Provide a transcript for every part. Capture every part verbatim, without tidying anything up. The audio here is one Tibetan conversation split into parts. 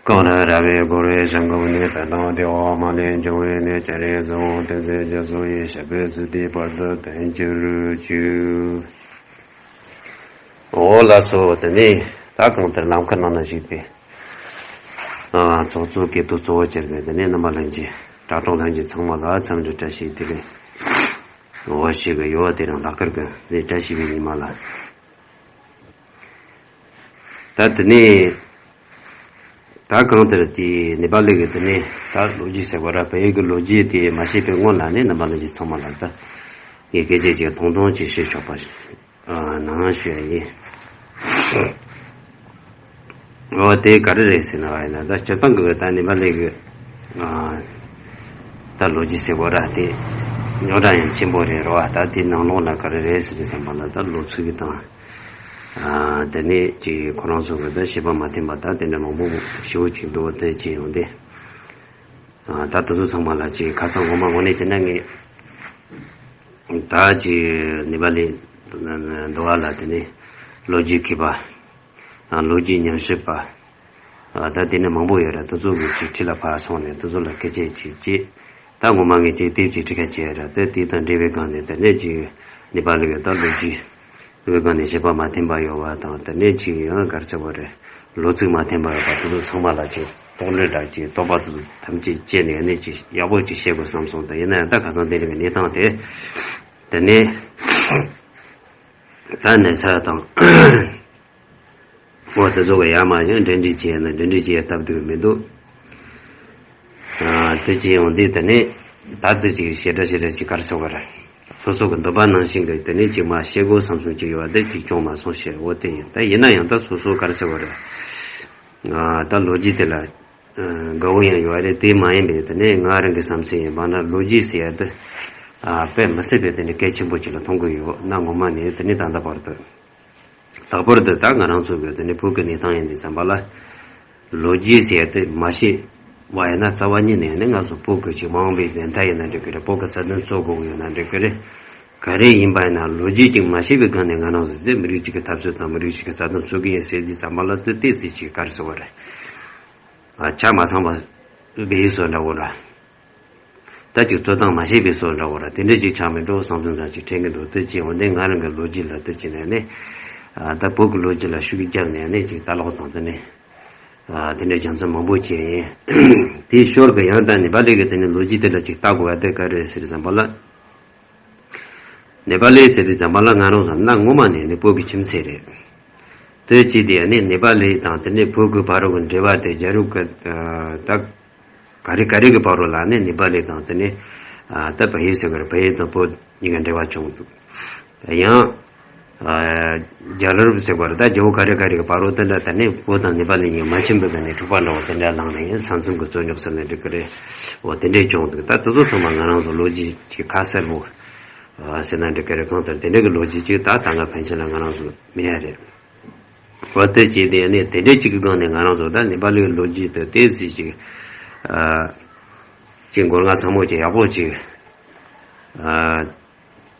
གང་ལ་རབ་དབྱེ་བསྐོར་བའི་ཞིང་ཁམས་ནས། བོད་དང་དེ་འོག་མ་ལས་བྱུང་བའི་གནས། སྤྱན་རས་གཟིགས་དབང་བསྟན་འཛིན་རྒྱ་མཚོ་ཡི། ཞབས་པད་སྲིད་མཐའི་བར་དུ་བརྟན་གྱུར་ཅིག། འོ་ལགས་སོ། དེ་ནས་ད་གང་ལྟར་ལམ་ཁ་ནང་ན་ཞུགས་པའི་ཨ་ཚོགས་གཙོ་སྐལ་དུ་གཙོ་བོ་གྱུར་པའི་དེ་ནས་རྣམ་པ་ལྷན་རྒྱས། དྲ་གྲོགས་ལྷན་རྒྱས་ཚང་མ་ལ་འཚམས་འདྲི་བཀྲ་ཤིས་བདེ་ལེགས། འོ་ཞེས་གི་ཡོད། དེ་རིང་ལྷག་དཀར་གྱི་ནས་བཀྲ་ཤིས་པའི་ཉི་མ་ལ། ད་དེ་ནས་ད་གང་ལྟར་དེ་ནེ་པ་ལི་གི་དེ་ནས་ད་ལོ་རྒྱུས་ཟེར་བ་ར། བལ་ཡུལ་གྱི་ལོ་རྒྱུས་དེ་མ་ཤེས་པའི་སྔོན་ལ་ནི་རྣམ་པ་ལྷན་རྒྱས་ཚང་མ་ལ་ད་ངས་སྐད་ཆ་ཅིག་ཐུང་ཐུང་ཅིག་བཤད་ཆོག་པ་ནང་ཞུ་ཡ་ཡིན། འོ་དེ་ག་རེ་རེད་ཟེར་ན་བ་ཡིན་ན། ད་སྤྱིར་བཏང་གི་ད་ནེ་པ་ལི་གི་ཨ་ད་ལོ་རྒྱུས་ཟེར་བ་ར་དེ་རྙོག་དྲ་ཡང་ཆེན་པོ་རེད་རོ། ད་དེ་ནང་ལོགས་ན་ག་རེ་རེད་ཟེར་ནས་བསམ་པ་ལ། ད་ལོ་ཚིགས་ཀྱི་དང་ཨ་དེ་ནས་ཀྱི་ཁོ་རང་ཚོ་གི་ད་བཤད་པ་མ་འཐེན་པ་ད་དེ་འདྲ་མང་པོ་ཞེ་པོ་ཅིག་འདུག་དེ་ཅི་ཡོང་དེ་ཨ་ད་དེ་ཚོ་ཚང་མ་ལ་ཅིག་ཁ་སང་ངོ་མ་དངོས་གནས་བྱས་ན་ངས་ད་ཅིག་ནེ་པ་ལི་འདུག་བ་ལ་དེ་ནས་ལོ་རྒྱུས་མཁས་པ། ལོ་རྒྱུས་ཉམས་ཞིབ་པ། ད་དེ་ནས་མང་པོ་ཡོད་རེད། དེ་ཚོ་གི་ཅིག་འཁྲིས་ལ་ཕར་སོང་ནས་དེ་ཚོ་ལ་སྐད་ཆ་ཅིག་བྱས། ད་ངོ་མ་ངས་ཅིག་དེབ་ཅིག་འབྲི་ག་བྱས་ར། དེ་དེ་དང་འབྲེལ་བའི་སྒང་ནས་དེ་ནས་ཅིག་ནེ་པ་ལི་གི་ད་ལོ་རྒྱུས་ཀྱི་སྒང་ནས་བཤད་པ་མ་འཐེན་པ་ཡོད་པ་དང་། དེ་ནས་ཅིག་ཡང་ག་རེ་ཟེར་བ་རེད། ལོ་ཚིགས་མ་འཐེན་པ་ཡོད་པ་དེ་ཚོ་ཚང་མ་ལ་ཅིག་རྟོག་གློད་འདྲ་ཅིག་རྟོག་པ་དེ་ཚོ་ཐམས་ཅད་བཅད་ནས་ནས་ཅིག་ཡག་པོ་ཅིག་བཤད་དགོས་བསམ་སོང་། ད་ཡིན་ན་ཡང་ད་ཁ་སང་དེ་རིང་གི་གནས་སྟངས་དེ་དེ་ནས་ད་ནས་ཚ་དང་། འོ་དེ་ཚོ་ག་ཡར་མར་ཡང་འབྲེལ་འདྲིས་བྱས་ན་འབྲེལ་འདྲིས་བྱས་སྟབས་བདེ་མི་འདུག་ཨ་དེ་བྱས་ཡོང་དུས་དེ་ནས་ད་དེ་ཅིག་ཞེ་དྲག་ཞེ་དྲག་ཅིག་ག་རེ་ཟེར་བ་རེད། སོ་སོ་གི་འདོད་པ་ནང་བཞིན་གི་དེ་ནས་ཅིག་མར་བཤད་དགོས་བསམ་སོང་ཅིག་ཡོད་པ་དེ་ཅིག་བྱུང་མ་སོང་ཞེས། འོ་དེ་ཡིན། ད་ཡིན་ན་ཡང་ད་སོ་སོ་ག་རེ་ཟེར་བ་རེད། ཨ་ད་ལོ་རྒྱུས་དེ་ལ་ཨ་དགའ་བོ་ཡང་ཡོད་རེད། དེ་མ་ཡིན་པའི་དེ་ནས་ང་རང་གི་བསམ་ཚུལ་ཡིན་པ་ན། ལོ་རྒྱུས་ཟེར་ཡ་དེ་ཨ་དཔེ་མི་སྲིད་པའི་དེ་ནས་གལ་ཆེན་པོ་ཅིག་ལ་མཐོང་གི་ཡོད་ན། ངོ་མ་ནས་དེ་ནས་ད་ལྟ་བར་དུ། ལྷག་པར་དུ་ད་ང་རང་ཚོ་གི་དེ་ནས་བོད་ཀྱི་གནས་སྟངས་ཡིན་དུས་ཙམ་པ་ལ། ལོ་རྒྱུས་ཟེར་ཡ་དེ་མ་ཤེས་པ་ཡིན་ན། རྩ་བ་ཉིད་ནས་ནི་ང་ཚོ་བོད་ཀྱི་ཅིག་མ་འོངས་པའི་བདེན་མཐའ་ཡིན་ན་འགྲིག་གི་རེད། བོད་ཀྱི་རྩ་དོན་རྩོད་དགོས་ཀྱི་ཡོད་ན་འགྲིག་གི་རེད། ག་རེ་ཡིན་པ་ཡིན་ན་ལོ་རྒྱུས་ཅིག་མ་ཤེས་པའི་སྒང་ནས་ང་རང་ཚོ་དེ་མི་རིགས་གཅིག་གི་འཐབ་རྩོད་དང་མི་རིགས་གཅིག་གི་རྩ་དོན་རྩོད་ཀྱི་ཡིན་ཟེར་དུས་ཙམ་པ་ལ། དེ་དེ་ཙི་ཅིག་ག་རེ་ཟེར་བ་རེད། ཨ་ཆ་མ་ཚང་བ་བའི་བཟོ་འདྲ་བོ་ར། ད་ཅིག་རྩོད་སྟངས་མ་ཤེས་པའི་བཟོ་འདྲ་བོ་ར། དེ་འདྲ་ཅིག་ཆགས་མི་འགྲོ་བསམ་བསམ་འདྲ་ཅིག་དྲན་གྱི་འདུག་དེ་ཅི་འོན་ཏེ་ང་རང་གི་ལོ་རྒྱུས་ལ་དེ་ཅི་ནས་ནི། ཨ་ད་བོད་ཀྱི་ལོ་རྒྱུས་ལ་ཤུགས་རྒྱབ་ནས་ནི་ཅིག་ལྟ་ཀློག་དང་དེ་ནས། ཨ་དེ་འདྲའི་རྒྱུ་མཚན་མང་པོ་ཅིག་ཡིན། དེའི་ཞོར་གྱི་ཡང་ད་ནེ་པ་ལི་གི་དེ་ནས་ལོ་རྒྱུས་དེ་ལ་ཅིག་ལྟ་དགོས་པ་དེ་ག་རེ་ཟེར་ཙམ་པ་ལ། ནེ་པ་ལི་ཟེར་དུས་ཙམ་པ་ལ་ང་རང་ཚོ་གནའ་སྔོན་མ་ནས་ནི་བོད་ཀྱི་ཁྱིམ་མཚེས་རེད། དེ་ཅི་དེ་ནི་ནེ་པ་ལི་དང་དེ་ནས་བོད་ཀྱི་བར་གྱི་འབྲེལ་བ་དེ་རྒྱལ་རབས་ཀྱི་ད་ག་རེ་ག་རེ་གི་བར་ལ་ནི་ནེ་པ་ལི་དང་དེ་ནས་ད་བལ་ཡུལ་ཟེར་གི་རེད། བལ་ཡུལ་དང་བོད་གཉིས་ཀ་འབྲེལ་བ་བྱུང་འདུག་ཡང་རྒྱལ་རབས་ཟེར་བ་རེད། ད་རྒྱལ་པོ་ག་རེ་ག་རེ་གི་བར་དུ་དེ་འདྲ་དེ་ནས་བོད་དང་ནེ་པ་ལི་གཉིས་མ་ཕྱིན་པའི་གི་ནས་འཁྲུག་པ་འདྲ་བོ་དེ་འདྲ་ལངས་ནས་ཡང་ས་མཚམས་ཀྱི་རྩོད་རྙོག་ཟེར་ན་འགྲིག་གི་རེད། འོ་དེ་འདྲས་བྱུང་འདུག་ད་དེ་ཚོ་ཚང་མ་ང་རང་ཚོ་ལོ་རྒྱུས་ཀྱི་ཁ་གསལ་པོ་ཟེར་ན་འགྲིག་གི་རེད། གང་ལྟར་དེ་འདྲ་གི་ལོ་རྒྱུས་ཅིག་ད་ད་སྔ་ཕན་ཆད་ལ་ང་རང་ཚོ་མེད་ཡ་རེད། འོ་དེ་བྱས་ཏེ་ནས་དེ་འདྲས་ཅིག་གི་སྒང་ནས་ང་རང་ཚོ་ད་ནེ་པ་ལིའི་ལོ་རྒྱུས་དེ་ཏོག་ཙམ་ཅིག་ཨ་ཅིག་མགོ་རྔ་ཚང་མོ་ཅིག་ཡག་པོ་ཅིག་ཨ་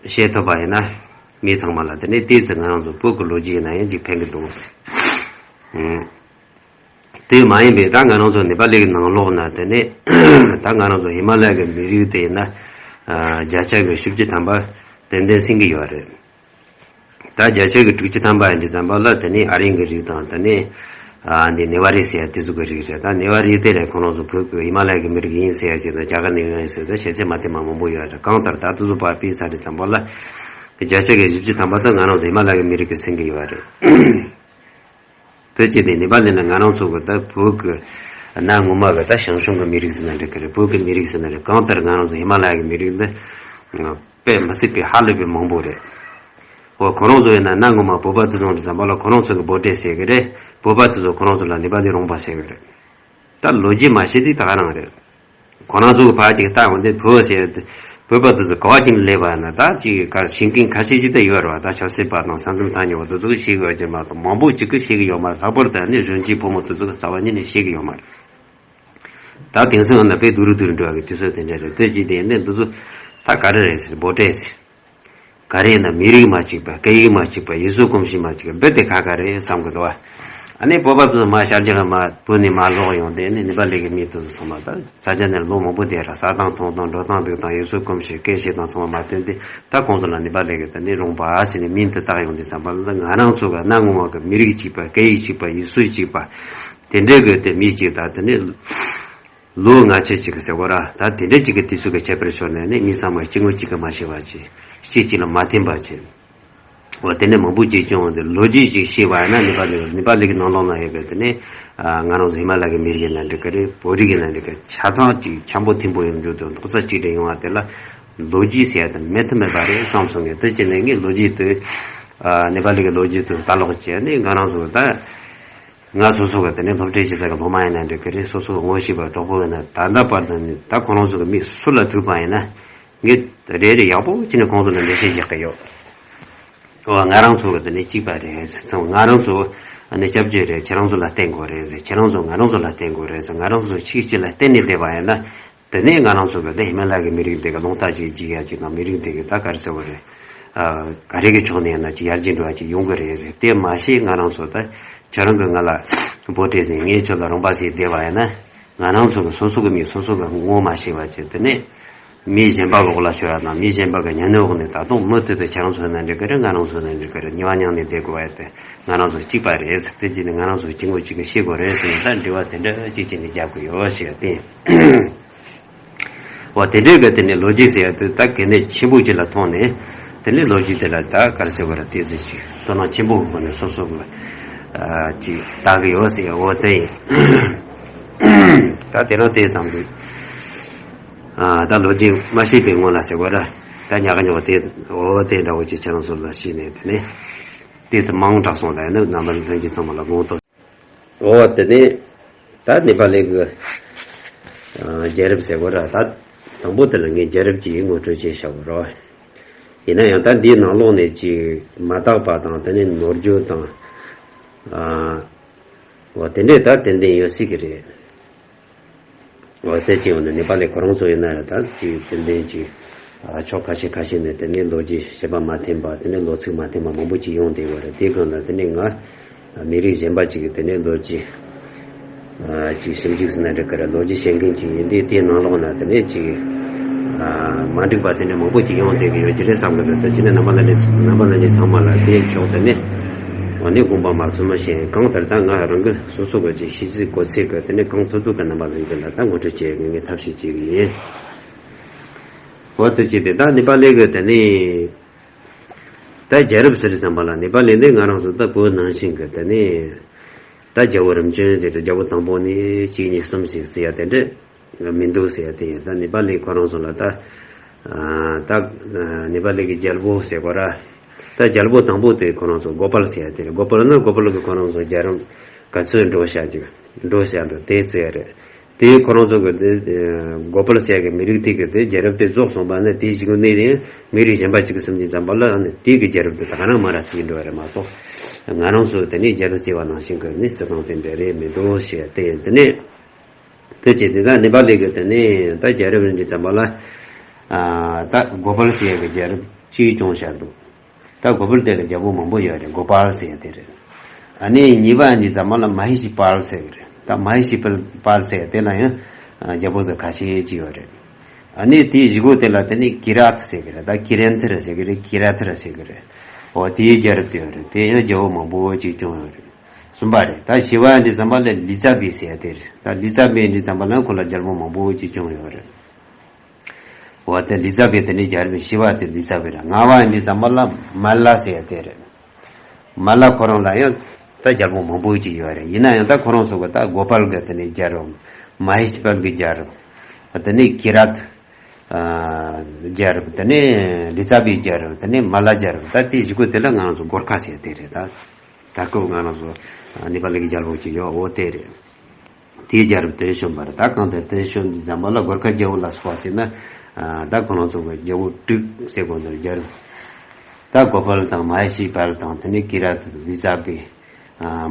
ཤེས་ཐུབ་པ་ཡིན་ན། མི་ཚང་མ་ལ་དེ་ནས་ཏོག་ཙམ་ང་རང་ཚོ་བོད་ཀྱི་ལོ་རྒྱུས་ཡིན་ན་ཡང་ཅིག་ཕན་གི་འདུག་ཟེར། ཨང་། དེ་མ་ཡིན་པའི་ད་ང་རང་ཚོ་ནེ་པ་ལི་གི་ནང་ལོགས་ན་དེ་ནས་ད་ང་རང་ཚོ་ཧི་མ་ལ་ཡ་གི་མི་རིགས་དེ་ཡིན་ན་ཨ་བརྒྱ་ཆ་གི་བཞི་བཅུ་ཐམ་པ་ཏན་ཏན་ཟིན་གི་ཡོད་རེད། ད་བརྒྱ་ཆ་གི་དྲུག་ཅུ་ཐམ་པ་ཡིན་དུས་ཙམ་པ་ལ་དེ་ནས་ཨ་རིའི་གི་རིགས་དང་དེ་ནས་ཨ་འདི་ནེ་ཝ་རི་ཟེར་ཡ་དེ་ཚོ་གི་རིགས་རེད། ད་ནེ་ཝ་རི་དེ་ལས་ཁོ་རང་ཚོ་བོད་ཀྱི་ཧི་མ་ལ་ཡ་གི་མི་རིགས་ཡིན་ཟེར་ཡ་ཅིག་དང་རྒྱ་གར་ནས་ཡོང་ཡ་ཟེར་ད་ཤེས་ཚད་མ་དེ་མ་མང་པོ་ཡོད་རེད། གང་ལྟར་ད་དེ་ཚོ་ཕར་ཕུད་ཚར་དུས་ཙམ་པ་ལ་བརྒྱ་ཆ་གི་བཞི་བཅུ་ཐམ་པ་ད་ང་རང་ཚོ་ཧི་མ་ལ་ཡ་གི་མི་རིགས་གི་ཟིན་གི་ཡོད་རེད། དེ་བྱས་ཏེ་ནེ་པ་ལི་ནི་ང་རང་ཚོ་གི་ད་བོད་ཀྱི་གནའ་སྔོན་མ་གི་ད་ཞང་ཞུང་གི་མི་རིགས་ཟེར་ན་འགྲིག་གི་རེད། བོད་ཀྱི་མི་རིགས་ཟེར་ན་རེད། གང་ལྟར་ང་རང་ཚོ་ཧི་མ་ལ་ཡ་གི་མི་རིགས་འདི་དཔེ་མི་སྲིད་པའི་ཧ་ལས་པའི་མང་པོ་རེད། འོ་ཁོ་རང་ཚོ་ཡིན་ན་གནའ་སྔོན་མ་བོད་པ་དེ་ཚོ་འདྲ་ཙམ་པ་ལ་ཁོ་རང་ཚོ་གི་བོད་འདྲེ་ཟེར་གི་རེད། བོད་པ་དེ་ཚོ་ཁོ་རང་ཚོ་ལ་ནེ་པ་ལི་རོང་པ་ཟེར་གི་རེད། ད་ལོ་རྒྱུས་མ་ཤེས་དུས་ད་ག་རང་རེད། ཁོ་རང་ཚོ་གི་ཕར་ཅིག་ལྟ་འོང་དུས་བོད་ཟེར་ཏེ་བོད་པ་དེ་ཚོ་ག་བ་ཅིག་སླེབས་པ་ན། ད་ཅིག་ག་ཤེས་མཁན་ཁ་ཤས་ཅིག་ད་ཡོད་རེད་བ། ད་ཆབ་སྲིད་པ་དང་ས་མཚམས་ཐག་ཉེ་བ་དེ་ཚོ་གིས་ཤེས་ཀྱི་ཡོད་ཀྱི་མ་གཏོགས་མང་པོ་ཅིག་གིས་ཤེས་ཀྱི་ཡོད་མ་རེད། ལྷག་པར་དུ་ནི་གཞོན་སྐྱེས་ཕོ་མོ་དེ་ཚོ་གིས་རྩ་བ་ཉིད་ནས་ཤེས་ཀྱི་ཡོད་མ་རེད། ད་དེང་སང་ཡང་ན་དཔེ་སྡུག་རུ་སྡུག་རུ་འགྲོ་བ་གི་དུས་ཚོད་དེ་འདྲ་རེད། དེ་ཅིག་དེ་ཡིན་ནའི་འདི་ཚོ་ད་ག་རེ་རེད་ཟེར། བོད་འདྲེ་ཟེར། ག་རེ་ཡིན་ན་མི་རིགས་མ་གཅིག་པ། སྐད་ཡིག་མ་གཅིག་པ། ཡུལ་སྲོལ་གོམས་གཤིས་མ་གཅིག་པ། རྦད་དེ་ཁག་ཁག་རེད་བསམ་གི་འདུག་བ། ཨ་ནི་བོད་པ་ཚོ་མར་ཤར་རྒྱག་ལ་མར་བོད་ནས་མར་ལོག་ཡོང་དེ་ནི་ནེ་པ་ལི་གི་མི་དེ་ཚོ་ཚང་མ་ད་ས་ཆ་ནས་ལོ་མང་པོ་བསྡད་ར་ཟ་དང་འཐུང་དང་འགྲོ་དང་འདུག་དང་ཡུལ་སྲོལ་གོམས་གཤིས་སྐད་བཤད་དང་ཚང་མ་མ་བསྟུན་ཏེ། ད་གོང་དུ་ལ་ནེ་པ་ལི་གི་དེ་ནི་རོང་པ་ཟེར་ནས་མིང་དེ་བཏགས་ཡོང་དུས་ཙམ་པ་ལ་ང་རང་ཚོ་གི་གནའ་སྔོན་མ་གི་མི་རིགས་གཅིག་པ་སྐད་ཡིག་གཅིག་པ་ཡུལ་སྲོལ་གཅིག་པ་དེ་འདྲའི་གི་དེ་མི་གཅིག་ད་དེ་ནི་ལོ་ལྔ་བཅུ་གཅིག་གི་ཟེར་བ་ར་ད་དེ་འདྲའི་གཅིག་གི་དུས་ཚོད་ཀྱི་ཁྱད་པར་ཤོར་ནས་ནི་མི་ཚང་མ་གཅིག་ངོ་གཅིག་གི་མ་ཤེས་པ་བྱས། གཅིག་གཅིག་ལ་མ་བརྟེན་པ་བྱས། འོ་དེ་ནས་མང་པོ་ཅིག་བྱུང་བ་འདི་ལོ་རྒྱུས་ཅིག་ཤེས་པ་ཡིན་ན་ནེ་པ་ལི་ནེ་པ་ལི་གི་ནང་ལོགས་ན་ཡོད་པའི་དེ་ནས་ང་རང་ཚོ་ཧི་མ་ལ་གི་མི་རིགས་ཡིན་ན་འགྲིག་གི་རེད། བོད་རིགས་ཡིན་ན་འགྲིག་གི། ཆ་ཚང་ཅིག་འཆམ་པོ་མཐུན་པོ་ཡོང་རྒྱུ་དང་རྡོག་རྩ་གཅིག་སྒྲིལ་ཡོང་བ་དེ་ལ་ལོ་རྒྱུས་ཟེར་ཡ་དེ་མེད་ཐབས་མེད་པ་རེད་བསམ་སོང་ངས། དེ་བྱས་ནས་ངས་ལོ་རྒྱུས་དེ་ནེ་པ་ལི་གི་ལོ་རྒྱུས་དེ་ལྟ་ཀློག་བྱས་ནས་ང་རང་ཚོ་ད་ང་སོ་སོ་གི་དེ་ནས་སློབ་གྲྭའི་སྤྱི་ཚོགས་ཀྱི་སློབ་མ་ཡིན་ན་འགྲིག་གི་རེད། སོ་སོ་ངོ་ཤེས་པ་གྲོགས་པོ་ཡིན་ན་ད་ལྟ་བར་དུ་ནི་ད་ཁོ་རང་ཚོ་གི་མི་སུ་ལ་ཐུག་པ་ཡིན་ན། ངས་རེ་རེ་ཡག་པོ་བྱས་ནས་ཁོང་ཚོ་ལ་འགྲེལ་བཤད་རྒྱག་གི་ཡོད། འོ་ང་རང་ཚོ་གི་དེ་ནས་གཅིག་པ་རེད་ཟེར་ཚང་ང་རང་ཚོ་ནས་སྐྱབས་བཅོལ་རེད། ཁྱེད་རང་ཚོ་ལ་བརྟེན་དགོས་རེད་ཟེར། ཁྱེད་རང་ཚོ་ང་རང་ཚོ་ལ་བརྟེན་དགོས་རེད་ཟེར། ང་རང་ཚོ་གཅིག་གཅིག་ལ་བརྟེན་ནས་བསྡད་པ་ཡིན་ན། དེ་ནས་ང་རང་ཚོ་གི་དེ་ཧི་མ་ལ་གི་མི་རིགས་འདི་གི་རླུང་རྟ་ཞིག་རྒྱུག་ཡ་ཅིག་དང་མི་རིགས་འདི་གི་ད་ག་རེ་ཟེར་བ་རེད། ཨ་ག་རེ་གི་ཕྱོགས་ནས་ཡིན་ན་ཅིག་ཡར་རྒྱས་འགྲོ་ཡ་ཅིག་ཡོང་གི་རེད་ཟེར། དེ་མ་ཤེས་ང་རང་ཚོ་ད་ཁྱོད་རང་གི་ང་ལ་འབོད་སྤྲད་ཟིན་ངས་ཁྱོད་ལ་རོང་པ་ཟེར་བསྡད་པ་ཡིན་ན། ང་རང་ཚོ་གི་སོ་སོ་གི་མི་སོ་སོ་གི་ངོ་མ་ཤེས་པ་བྱས། དེ་ནས་མི་གཞན་པ་གི་འོག་ལ་ཤོར་ཡ་དང་མི་གཞན་པ་གི་ཉམས་ལེན་འོག་ནས་ད་དུང་མུ་མཐུད་དུ་ཁྱེད་རང་ཚོ་ན་འགྲིག་གི་རེད། ང་རང་ཚོ་ན་འགྲིག་གི་རེད། གཉིས་པ་མཉམ་ནས་བསྡད་དགོས་པ་དེ་ང་རང་ཚོ་གཅིག་པ་རེད་ཟེར། དེ་བྱས་ནས་ང་རང་ཚོ་གཅིག་མགོ་གཅིག་གི་ཤེས་དགོས་རེད་ཟེར་ནས་ད་འབྲེལ་བ་དེ་འདྲ་གཅིག་བྱས་ནས་རྒྱག་གི་ཡོད་ཞེས་བསྟན། འོ་དེ་འདྲའི་གི་དེ་ནས་ལོ་རྒྱུས་ཟེར་ཡ་དེ་ད་གལ་གནད་ཆེན་པོ་ཅིག་ལ་མཐོང་ནས། དེ་ནས་ལོ་རྒྱུས་དེ་ལ་ད་ག་རེ་ཟེར་བ་རེད། དེ་ཟེར་ཅིག་དོ་སྣང་ཆེན་པོ་གི་སྒོ་ནས་སོ་སོ་གི་ཨ་ཅིག་ལྟ་གི་ཡོད་ཟེར། འོ་དེ་ཡིན། ད་དེ་རིང་དེ་ཙམ་ཞིག་ཨ་ད་ལོ་རྒྱུས་མ་ཤེས་པའི་སྔོན་ལ་ཟེར་བ་ར། ད་ཉག་ག་ཉོག་དེ་འོ་དེ་འདྲ་བོ་ཅིག་ཁྱེད་རང་ཚོ་ལ་ཤེས་ནས་དེ་ནས་དེ་ཚོ་མང་དྲགས་སོང་ལ་ཡིན་ན་རྣམ་པ་ལྷན་རྒྱས་ཚང་མ་ལ་དགོངས་དག་འོ་དེ་ནས་ད་ནེ་པ་ལི་གི་ཨ་རྒྱལ་རབས་ཟེར་བ་ར། ད་དང་པོ་དེ་ལ་ངས་རྒྱལ་རབས་ཀྱི་ངོ་སྤྲོད་བྱས་བཞག་པ་རོ། ཡིན་ན་ཡང་ད་འདིའི་ནང་ལོགས་ནས་ཅིག་མ་དག་པ་དང་དེ་ནས་ནོར་འཁྲུལ་དང་ཨ་འོ་དེ་འདྲས་ད་ཏན་ཏན་ཡོད་སྲིད་ཀྱི་རེད། འོ་དེ་ཅི་ཡོང་ན་ནེ་པ་ལི་ཁོ་རང་ཚོ་ཡིན་ན་ད་ཅིག་ཏན་ཏན་ཅིག་ཨ་ཕྱོགས་ཁ་ཤས་ཁ་ཤས་ནས་དེ་ནས་ལོ་རྒྱུས་བཤད་པ་མ་མཐུན་པ་དེ་ནས་ལོ་ཚིགས་མ་མཐུན་པ་མང་པོ་ཅིག་ཡོང་བསྡད་ཡོད་རེད། དེའི་སྒང་ལ་དེ་ནས་ང་མི་རིགས་གཞན་པ་ཅིག་གི་དེ་ནས་ལོ་རྒྱུས་ཨ་ཅིག་ཞིབ་འཇུག་ཟེར་ན་འགྲིག་གི་རེད། ལོ་རྒྱུས་བཤད་མཁན་ཅིག་ཡིན་དུས་དེའི་ནང་ལོགས་ན་དེ་ནས་ཅིག་ཨ་མ་འགྲིག་པ་དེ་ནས་མང་པོ་ཅིག་ཡོང་བསྡད་ཀྱི་ཡོད་ཀྱི་རེད་བསམ་གི་འདུག་དེ་ཅི་ནས་རྣམ་པ་ལ་ནས་རྣམ་པ་ལ་ནས་ཚང་མ་ལ་དེའི་ཕྱོགས་དེ་ནས་འོ་ནས་དགོངས་པ་མ་ཚོམ་མ་བཞེས། གང་ལྟར་ད་ང་རང་གི་སོ་སོ་གི་ཅིག་ཤེས་ཚད་གོ་ཚད་གི་དེ་ནས་གང་ཐུབ་ཐུབ་གི་རྣམ་པ་ལྷན་རྒྱས་ལ་ད་ངོ་སྤྲོད་བྱེད་ངེས་ཐབས་ཤེས་བྱེད་ཀྱི་ཡིན། འོ་དེ་བྱས་ཏེ་ད་ནེ་པ་ལི་གི་དེ་ནས་ད་རྒྱལ་རབས་ཟེར་ཙམ་པ་ལ་ནེ་པ་ལི་ནི་ང་རང་ཚོ་ད་བོད་ནང་བཞིན་གི་དེ་ནས་ད་རྒྱལ་པོ་རིམ་བྱོན་ཟེར་ཏེ་རྒྱལ་པོ་དང་པོ་ནས་གཅིག་གཉིས་གསུམ་ཞིག་ཟེར་ཡ་དེ་འདྲ་མི་འདུག་ཟེར་ཡ་དེ་ཡིན། ད་ནེ་པ་ལི་ཁོ་རང་ཚོ་ལ་ད་ད་ནེ་པ་ལི་གི་རྒྱལ་པོ་ཟེར་གོ་ར། ད་རྒྱལ་པོ་དང་པོ་དེ་ཁོ་རང་ཚོ་གོ་པལ་ཟེར་ཡ་དེ་རེད། གོ་པལ་ནི་གོ་པལ་གི་ཁོ་རང་ཚོ་རྒྱལ་རབས་ག་ཚོད་འགྲོ་བཞག་ཅིག་འགྲོ་བཞག་འདུག་དེ་ཟེར་ཡ་རེད། དེ་ཁོ་རང་ཚོ་གི་དེ་གོ་པལ་ཟེར་ཡ་གི་མི་རིགས་དེ་གི་དེ་རྒྱལ་རབས་དེ་རྫོགས་སོང་བ་ནི་དེ་ཞིག་ནས་དེ་མི་རིགས་གཞན་པ་ཅིག་གི་སུམ་ཅུ་ཙམ་པ་ལ་ནི་དེ་གི་རྒྱལ་རབས་དེ་ད་ག་རང་མ་ར་ཚིག་འགྲོ་བ་རེད་མ་གཏོགས། ང་རང་ཚོ་དེ་ནས་རྒྱལ་རབས་ཟེར་བ་ནང་བཞིན་གི་ནི་རྩི་སྟངས་དེ་འདྲ་རེད་མི་འདུག་ཞེས་དེ་དེ་ནས་དེ་བྱས་དེ་ད་ནེ་པ་ལི་གི་དེ་ནས་ད་རྒྱལ་རབས་རིང་དུས་ཙམ་པ་ལ་ཨ་ད་གོ་པལ་ཟེར་ཡ་གི་རྒྱལ་རབས་གཅིག་བྱུང་བཞག་འདུག་ད་གོ་པལ་དེ་ལ་རྒྱལ་པོ་མང་པོ་ཡོད་རེད། གོ་པལ་ཟེར་ཡ་དེ་རེད། ཨ་ནི་གཉིས་པ་འདི་ཙམ་པ་ལ་མ་ཧེ་ཤི་པལ་ཟེར་གི་རེད། ད་མ་ཧེ་ཤི་པལ་པལ་ཟེར་ཡ་དེ་ལ་ཡང་རྒྱལ་པོ་ཚོ་ཁ་ཤས་ཅིག་ཡོད་རེད། ཨ་ནི་དེའི་བཞི་པོ་དེ་ལ་དེ་ནི་ཀི་ར་ཐ་ཟེར་གི་རེད། ད་ཀི་རན་ཐི་ར་ཟེར་གི་རེད། ཀི་ར་ཐི་ར་ཟེར་གི་རེད། འོ་དེའི་རྒྱལ་རབས་དེ་ཡོད་རེད། དེ་ཡང་རྒྱལ་པོ་མང་པོ་ཅིག་བྱུང་ཡོད་རེད། གསུམ་པ་རེད། ད་བཞི་པ་འདི་ཙམ་པ་ལ་ལི་ཙ་བི་ཟེར་ཡ་དེ་རེད། ད་ལི་ཙ་བི་འདི་ཙམ་པ་ལ་ཁོ་ལ་རྒྱལ་པོ་མང་པོ་ཅིག་བྱུང་ཡོད་རེད། འོ་དེ་ལི་ཙ་བི་དེ་ནི་རྒྱལ་པོའི་བཞི་པ་དེ་ལི་ཙ་བི་རེད། ལྔ་པ་འདི་ཙམ་པ་ལ་མལ་ལ་ཟེར་ཡ་དེ་རེད། མལ་ལ་ཁོ་རང་ལ་ཡང་ད་རྒྱལ་པོ་མང་པོ་ཅིག་ཡོད་རེད། ཡིན་ན་ཡང་ད་ཁོ་རང་ཚོ་གི་ད་གོ་པལ་གི་དེ་ནི་རྒྱལ་རབས། མ་ཧེ་ཤི་པལ་གི་རྒྱལ་རབས། དེ་ནི་ཀི་ར་ཐ་རྒྱལ་རབས། དེ་ནི་ལི་ཙ་བི་རྒྱལ་རབས། དེ་ནི་མལ་ལ་རྒྱལ་རབས། ད་དེ་བཞི་པོ་དེ་ལ་ང་རང་ཚོ་གོར་ཁ་ཟེར་ཡ་དེ་རེད། ད་ད་སྐབས་ང་རང་ཚོ་ནེ་པ་ལི་གི་རྒྱལ་པོ་ཅིག་ཡོད། འོ་དེ་རེད། དེའི་རྒྱལ་རབས་དེ་བྱོན་པ་རེད། ད་གང་ལྟར་དེ་བྱོན་དུས་ཙམ་པ་ལ་གོར་ཁ་རྒྱལ་པོ་ལ་སོགས་པ་ཟེར་ན། ད་ཁོ་རང་ཚོ་གི་རྒྱལ་པོ་དྲུག་ཟེར་དགོས་འདུག་རྒྱལ་རབས། ད་གོ་པལ་དང་མ་ཧེ་ཤི་པལ་དང་དེ་ནས་ཀི་ར་ཐ་ལི་ཙ་བི་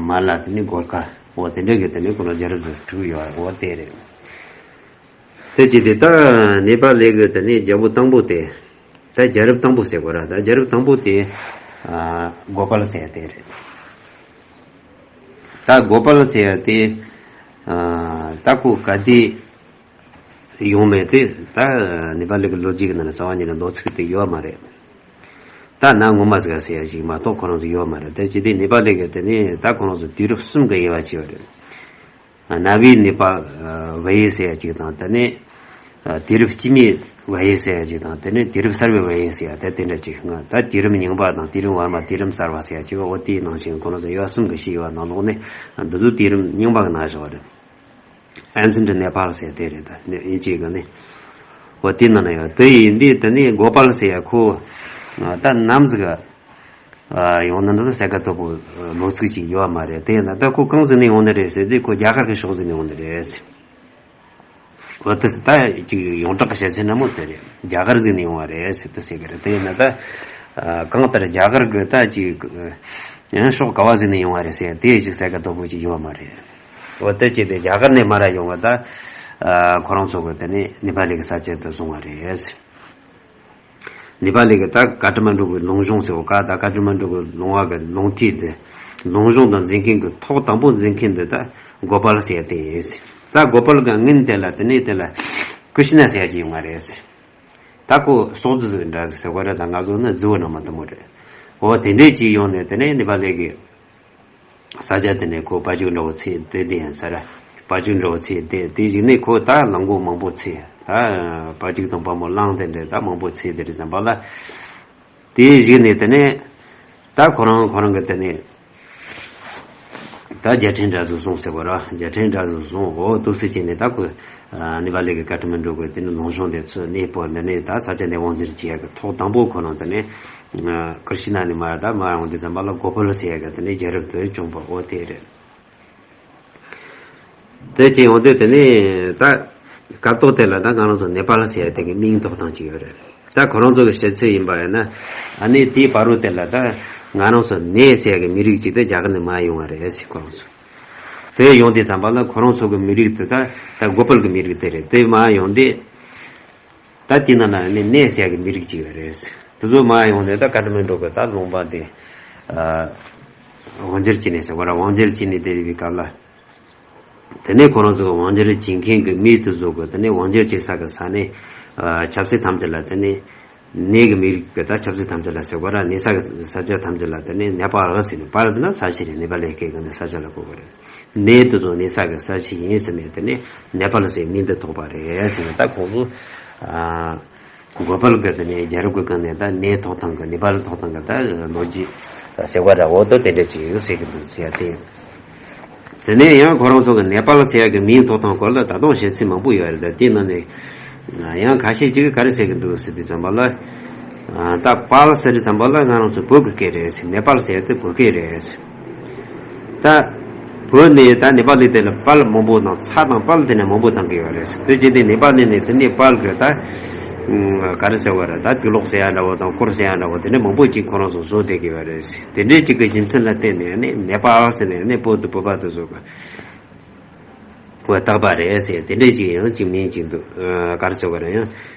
མལ་ལ་དེ་ནས་གོར་ཁ། འོ་དེ་འདྲ་གི་དེ་ནས་ཁོ་རང་རྒྱལ་རབས་དེ་དྲུག་ཡོད། འོ་དེ་རེད། དེ་བྱས་ཏེ་ད་ནེ་པ་ལི་གི་དེ་ནས་རྒྱལ་པོ་དང་པོ་དེ། ད་རྒྱལ་རབས་དང་པོ་ཟེར་དགོས་ར། ད་རྒྱལ་རབས་དང་པོ་དེ་གོ་པལ་ཟེར་དེ་རེད། ད་གོ་པལ་ཟེར་ཡ་དེ། ཨ། ད་ཁོ་ག་དུས་ཡོང་མེད་དེ་ད་ནེ་པ་ལི་གི་ལོ་རྒྱུས་ཀྱི་ནང་ལ་རྩ་བ་ཉིད་ནས་མདོ་ཚིག་དེ་ཡོད་མ་རེད། ད་གནའ་ངོ་མ་ཟིག་ཟེར་ཡ་ཞིག་མ་གཏོགས་ཁོ་རང་ཚོ་ཡོད་མ་རེད། དེ་ཅི་སྟེ་ནེ་པ་ལི་གི་དེ་ནི་ད་ཁོ་རང་ཚོ་དུས་རབས་གསུམ་གི་དབྱེ་བ་ཕྱེ་བ་རེད། གནའ་བོའི་ནེ་པ་ལ་ཝེ་ཡེ་ཟེར་ཡ་གཅིག་དང་། དེ་ནས་དུས་རབས་དཀྱིལ་མའི་ཝེ་ཡེ་ཟེར་ཡ་གཅིག་དང་། དེ་ནས་དུས་རབས་གསར་བའི་ཝེ་ཡེ་ཟེར་ཡ་དེ་དེ་འདྲ་གཅིག། ད་དུས་རབས་རྙིང་པ་དང་དུས་རབས་བར་མ། དུས་རབས་གསར་བ་ཟེར་ཡ་གཅིག། འོ་དེའི་ནང་བཞིན་ཁོ་རང་ཚོ་དབྱེ་བ་གསུམ་གྱི་ཕྱེ་བའི་ནང་ལོགས་ནས་འདི་ཚོ་དུས་རབས་རྙིང་པ་གི་ནང་བཞག་པ་རེད། Ancient Nepal ཟེར་དེ་རེད། ད་ནི་དབྱིན་ཇིའི་སྒང་ནས། འོ་དེ་ནང་ན་ཡོད། དེ་ཡིན་དུས་དེ་ནས་གོ་པལ་ཟེར་ཡ་ཁོ་ད་ནམ་ཟིག་ཡོང་ནི་འདི་གསལ་ཁ་དོད་པོ་ལོ་ཚིགས་ཅིག་ཡོད་མ་རེད། དེ་ཡིན་ན་ད་ཁོ་གང་ཟིག་ནས་ཡོང་ནི་རེད་ཟེར་དུས། ཁོ་རྒྱ་གར་གྱི་ཕྱོགས་ཟིག་ནས་ཡོང་ནི་རེད་ཟེར། འོ་དེ་ད་ཅིག་ཡོངས་གྲགས་ཀྱི་བཤད་ཚུལ་ནང་མོ་དེ་རེད། རྒྱ་གར་ཟིག་ནས་ཡོང་བ་རེད་ཟེར་དེ་ཟེར་གི་རེད། དེ་ཡིན་ན་ད་གང་ལྟར་རྒྱ་གར་གི་ད་ཅིག་ཡང་ཕྱོགས་ག་བ་ཟིག་ནས་ཡོང་བ་རེད་ཟེར་དེ་ཅིག་གསལ་ཁ་དོད་པོ་ཅིག་ཡོད་མ་རེད། འོ་དེ་ཅི་སྟེ་རྒྱ་གར་ནས་མར་ཡོང་བ་ད་ཁོ་རང་ཚོ་གི་དེ་ནས་ནེ་པ་ལི་གི་ས་ཆ་དེ་བཟུང་བ་རེད། ནེ་པ་ལི་གི་ད་ཀ་ཏ་མན་ཌུ་གི་ལུང་གཤོང་ཟེར་བ། ཀ་ད་ཀ་ཏ་མན་ཌུ་གི་ལུང་བ་གི་ལུང་མཐིལ་དེ། ལུང་གཤོང་དང་འཛིན་མཁན་གི་ཐོག་དང་པོ་འཛིན་མཁན་དེ་ད་གོ་པལ་ཟེར་ཡ་དེ་ཡིན། ད་གོ་པལ་གི་སྔོན་དེ་ལ་དེ་ནས་དེ་ལ་ཀྲི་ཤི་ན་ཟེར་ཡ་ཅིག་ཡོང་བ་རེད། ད་ཁོ་སོག་རྫི་ཟིག་འདྲ་ཟིག་ཟེར་བ་རེད། ད་ང་ཚོ་ནི་རྫི་བོ་ནང་མ་དེ་མོ་རེད། འོ་དེ་འདྲས་ཅིག་ཡོང་ནས་དེ་ནས་ནེ་པ་ལི་གི་ས་ཆ་དེ་ནས་ཁོ་བ་ཕྱུགས་འདྲ་བོ་ཚེ་དེ་དེ་ཡིན་ས་ར། བ་ཕྱུགས་འདྲ་བོ་ཚེ་དེ་དེ་གཞུག་ནས་ཁོ་ད་གླང་གོག་མང་པོ་ཚེ། ད་བ་ཕྱུགས་དང་བ་མོ་གླང་དེ་འདྲས་ད་མང་པོ་ཚེ་དེ་རེད་ཙམ་པ་ལ། དེའི་གཞུག་ནས་དེ་ནས་ད་ཁོ་རང་ཁོ་རང་གི་དེ་ནས་ད་རྒྱལ་ཕྲན་འདྲ་ཟིག་བཟུང་ཟེར་བ་ར། རྒྱལ་ཕྲན་འདྲ་ཟིག་བཟུང་། འོ་འདུག་སེ་བྱས་ནས་ད་ཁོ་ནེ་པ་ལི་གི་ཀ་ཏ་མན་ཌུ་གི་དེ་ནས་ལུང་གཤོང་དེ་ཚོ་གནས་སྤོ། འདི་ནས་ད་ས་ཆ་འདི་དབང་སྒྱུར་བྱེད་ཡ་གི་ཐོག་དང་པོ་ཁོ་རང་དེ་ནས་ཀྲི་ཤི་ན་ནས་མར་ད་མར་ཡོང་དུས་ཙམ་པ་ལ་གོ་པལ་ཟེར་ཡ་གི་དེ་ནས་རྒྱལ་རབས་དེ་བྱུང་བ། འོ་དེ་རེད། དེ་ཅི་ཡོང་དུས་དེ་ནས་ད་སྐབས་ཐོག་དེ་ལ་ད་ང་རང་ཚོ་ནེ་པཱལ་ཟེར་ཡ་དེ་གི་མིང་ཐོགས་སྟངས་ཅིག་ཡོད་རེད། ད་ཁོ་རང་ཚོ་གི་བཤད་ཚུལ་ཡིན་པ་ཡིན་ན། ཨ་ནི་དེའི་བར་རུ་དེ་ལ་ད་ང་རང་ཚོ་ནེ་ཟེར་ཡ་གི་མི་རིགས་ཅིག་དེ་རྒྱ་གར་ནས་མར་ཡོང་བ་རེད་ཟེར་ཁོ་རང་ཚོ། དེ་ཡོང་དུས་ཙམ་པ་ལ་ཁོ་རང་ཚོ་གི་མི་རིགས་དེ་ད་ད་གོ་པལ་གི་མི་རིགས་དེ་རེད། དེ་མར་ཡོང་དུས། ད་དེ་ནང་ན་ནི་ནེ་ཟེར་ཡ་གི་མི་རིགས་ཅིག་ཡོད་རེད། དེ་ཚོ་མར་ཡོང་ནས་ད་ཀ་ཐ་མན་གྲུ་གི་ད་ལུང་པ་དེ་ཨ་དབང་སྒྱུར་བྱས་ནས་ཟེར་བ་ར། དབང་སྒྱུར་བྱས་ནས་བསྡད་པའི་སྐབས་ལ། དེ་ནས་ཁོ་རང་ཚོ་གི་དབང་སྒྱུར་བྱེད་མཁན་གྱི་མི་དེ་ཚོ་གི་དེ་ནས་དབང་སྒྱུར་བྱེད་ས་གི་ས་ནས་ཨ་ཆབ་སྲིད་ཐམས་ཅད་ལ། དེ་ནས་ནེ་གི་མི་རིགས་ཀྱི་ད་ཆབ་སྲིད་ཐམས་ཅད་ལ་ཟེར་བ་ར། ནེ་ས་གི་ས་ཆ་ཐམས་ཅད་ལ་དེ་ནས་ནེ་པཱལ་ཟེར་ནས། པཱལ་ཟེར་ན་ས་ཆ་རེད། ནེ་པཱལ་ཡི་སྐད་གི་ནི་ས་ཆ་ལ་གོ་གི་རེད། ནེ་དེ་ཚོ་ནེ་ས་གི་ས་ཆ་ཡིན་ཟེར་ནས། དེ་ནས་ནེ་པཱལ་ཟེར་མིང་འདི་ཐོགས་པ་རེད་ཟེར་ནས། ད་ཁོང་ཚོ་ཨ་གོ་པལ་གི་དེ་ནས་རྒྱལ་རབས་ཀྱི་སྒང་ནས་ད་ནེ་ཐོགས་སྟངས་གི། ནེ་པཱལ་ཐོགས་སྟངས་གི་ད་ལོ་རྒྱུས་ཟེར་བ་ར། འོ་དོ་དེ་འདྲ་ཅིག་ཟེར་གི་འདུག་ཟེར་ཡ་དེ་ཡིན། དེ་ནས་ཡང་ཁོ་རང་ཚོ་གི་ནེ་པཱལ་ཟེར་ཡ་གི་མིང་ཐོགས་སྟངས་སྐོར་ལ་ད་དུང་བཤད་ཚུལ་མང་པོ་ཡོད་རེད། ད་དེའི་ནང་ནས་ཡང་ཁ་ཤས་ཅིག་གིས་ག་རེ་ཟེར་གི་འདུག་ཟེར་དུས་ཙམ་པ་ལ། ཨ་ད་པཱལ་ཟེར་དུས་ཙམ་པ་ལ་ང་རང་ཚོ་བོད་ཀྱི་སྐད་རེད་ཟེར། ནེ་པཱལ་ཟེར་ཡ་དེ་བོད་སྐད་རེད་ཟེར། ད་བོད་ནས་ད་ནེ་པཱལ་ནས་དེ་ལ་པཱལ་མང་པོ་དང་ཚ་དང་པཱལ་དེ་ནས་མང་པོ་བཏང་གི་ཡོད་རེད་ཟེར། དེ་བྱས་ཏེ་ནེ་པཱལ་ནས་ནས་དེ་ནས་པཱལ་གི་ད་ཨ་ག་རེ་ཟེར་བ་རེད། ད་དུག་ལོག་ཟེར་ཡ་འདྲ་བོ་དང་སྐོར་ཟེར་ཡ་འདྲ་བོ་དེ་འདྲ་མང་པོ་ཅིག་ཁོ་རང་ཚོ་བཟོ་བསྡད་གི་ཡོད་རེད་ཟེར། དེ་འདྲའི་ཅིག་གི་རྒྱུ་མཚན་ལ་བརྟེན་ནས་ནི་ནེ་པཱལ་ཟེར་ནས་ནི་བོད་དུ་བོད་པ་དེ་ཚོ་གི་བོད་བཏགས་པ་རེད་ཟེར། དེ་འདྲའི་ཅིག་ཡང་ཅིག་མིང་ཅིག་འདུག། ཨ་ག་རེ་ཟེར་བ་རེད། ཡང་